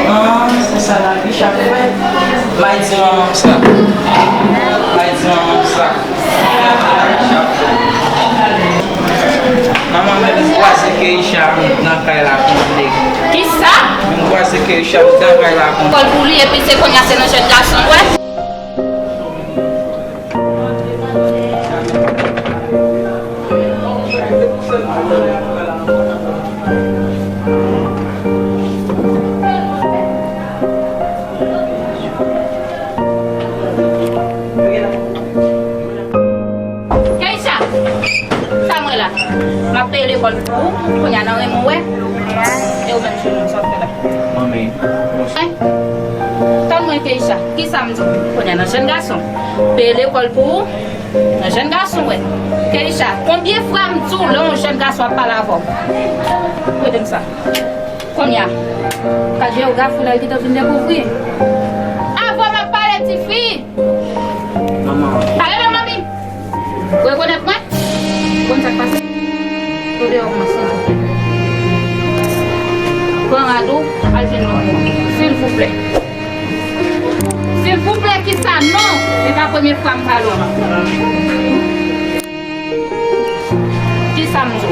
Ah, se sa lavi chak fè. May di manman m sa. May di manman m sa. Manman, men m kwaze Keisha nan kay la pou m nèg. Kisa? Men m kwaze Keisha nan kay la pou m. Kòl pou li, epi se kounye a se nan jèn gason l wè. Keisha! Sa m wè la? M ap peye lekòl pou ou, kounye a nan renmen w wè. E ou menm, Junon, sa w ap fè la? Manmi. Tann mwen, Keisha, kisa m di w? Kounye a nan jèn gason. Peye lekòl pou ou, nan jèn gason, wè. Keisha, konbyen fwa m di w lè yon jèn gason ap pale avè w? Rete m sa. Kounye a, kat jewograf ou la, li gentan vin dekouvri. Avan m ap pale, tifi! Manman. Pale non, manmi! Ou rekonèt mwen? Ou konn sa k pase? Tou deyò kòmanse. Pran rad ou, al jwenn manman w. Silvouplè. Silvouplè, kisa non? Se pa premye fwa m pale w. Kisa m di w?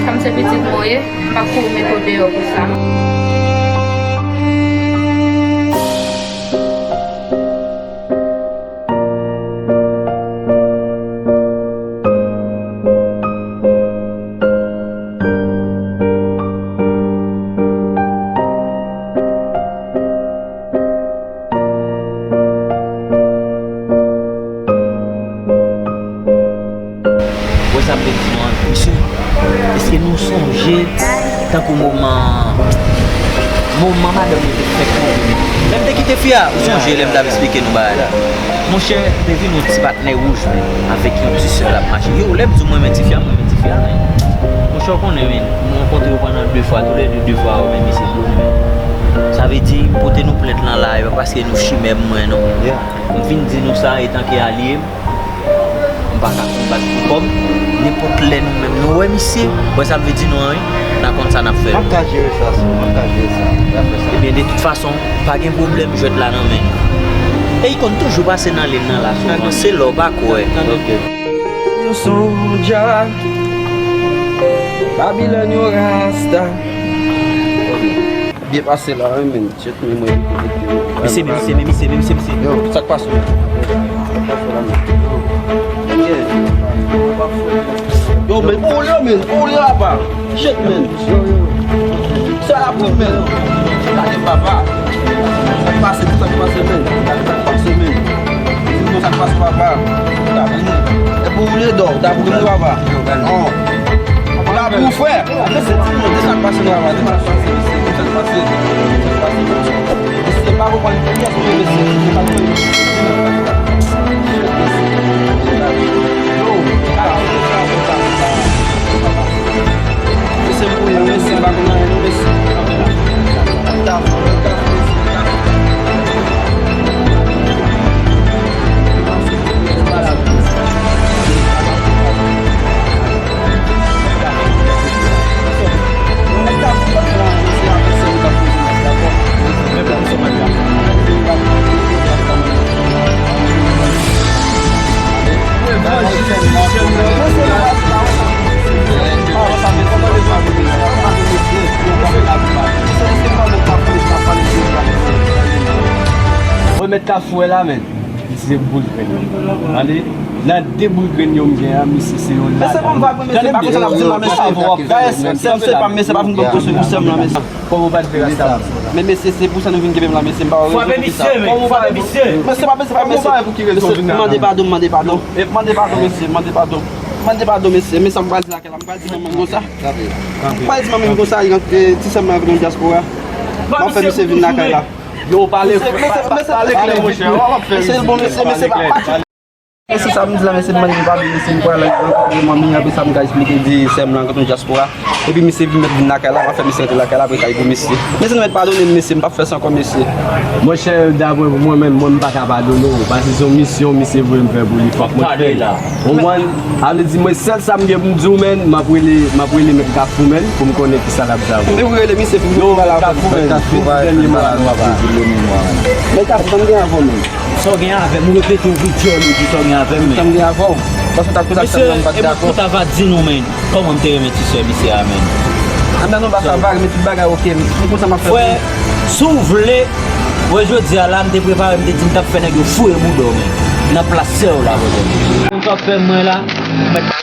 Kòm se pitit mwen w ye, m p ap kouri mete w deyò pou sa. Wè sa m te di nou an, mesye, èske nou sonje tankou moman, moman madanm nou te fè kouri? Lè m te kite fi a, ou sonje lè m t ap esplike nou bagay la? Monchè, te vin yon ti patnè wouj, men, avèk yon ti sè l ap mache. Yo, lè m di w mwen renmen tifi a, mwen renmen tifi a, men. Monchè, w konnen, men, m rankontre yo pandan de fwa, toulède de fwa, yo, men, mesye, pou mwen. Sa vle di, m pote nou plent lan la, e pa paske nou chimè mwen, non. M vin di nou sa, etanke alye m, m pa ka konbat pou kò m, nenpòt lè nou menm, nou wè misye, wè sa m vle di nou an, wi, n a konn sa n ap fè. M ap ka jere sa, sou, m ap ka jere sa. Ebyen, de tout fason, pa gen pwoblèm, jwèt la nan men nou. E li konn toujou pase nan liy nan la, souvan. Se lè w pa kwè. Ok. Yon soudja, Babilòn yon rasta. Byen pase la, wi, men. Shit, men mwen. Misye, men, misye, men, misye, men, misye, misye. Yo, sa k pase? Sa k pase la, men? Yo, men, ou le, men, ou le, apa? Shit, men. Yo, yo. Sa la pou men. Gade papa. Sa k pase, sa k pase, men? Gade sa k pase, men? Di m sa k pase, papa. Gade. E pou ou le dò, ta pou nou, papa. Non. Ou la pou frè. Gade se ti moun, de sa k pase, papa. De sa k pase, de sa k pase. De sa k pase. Mesye, pa konprann kiyès mwen, mesye. Se pa mwen, mesye. Yo, mesye, m pou yo, mesye, m pa konn anyen, non, mesye. Remèt kafou la, men. Se boul grenn yo. Tande, nan de boul grenn yo m gen an, misye se yon lagè. Mesye, bon, pa, mesye, pa konsa n ap di la, mesye. Mesye, pa, mesye, pa vin ban m konsèy pou sè m lan, mesye. Kòman w pa t vle rasta? Men mesye, se pou sa nou vin kenbe m la, mesye, m pa wè rezon pou ki sa. Frape misye, men, frape misye. Mesye, pa, mesye, pa, mesye. Mande padon, mande padon. Mande padon, mesye, mande padon. Mande padon, mesye. Mesye, sa m pral di lakay la, m pral di manman m konsa. M pral di manman m konsa, ti sè m nan nan dyaspora. M ap fè misye vin lakay la. Yo, pale, pale klè, monchè. W ap fè misye bon, mesye, mesye, pa, pa. Mesye, sa m di la, mesye, m mande nou padon, mesye, m pral rankontre manmi, apre sa m ka eksplike di sè m nan rankontre dyaspora. Epi misye vin mèt vin lakay la, m ap fè misye rantre lakay la, apre kay pou misye. Mesye, nou mèt padone m, mesye, m p ap fè sa ankò, mesye. Monchè, daprè mwen menm, mwen m pa ka padone w, paske se yon misyon misye voye m fè pou li, fòk mwen fè l. Ou konprann? A vle di, mwen, sèl sa m gen pou m di w, menn, m ap rele, m ap rele mèt Kafou, menn, pou m konnen ki sa l ap di avè w. Men ou rele misye pou m pale avè l. Kafou, menn, dènye mo a nou ap di. Mèt Kafou, sa m gen avè w, menn. Sa w gen avè m, ou repete w pi dyòl, ou di sa w gen avè m, men. Sa m gen avè w. Paske w t ap kontakte m, m pa t dakò. Mesye, e mwen ta va di nou, men, kòman m te renmen ti sè misye a, men. Ann nan, nou pa sa vare, men tout bagay oke, m konn sa m ap fè. Frè, si w vle, wè jodi a la, m te prepare, m te di m t ap fè nèg yo foure bouda w, men. Nan plas sè w la, brother. Konn sa w ap fè mwen la, mèt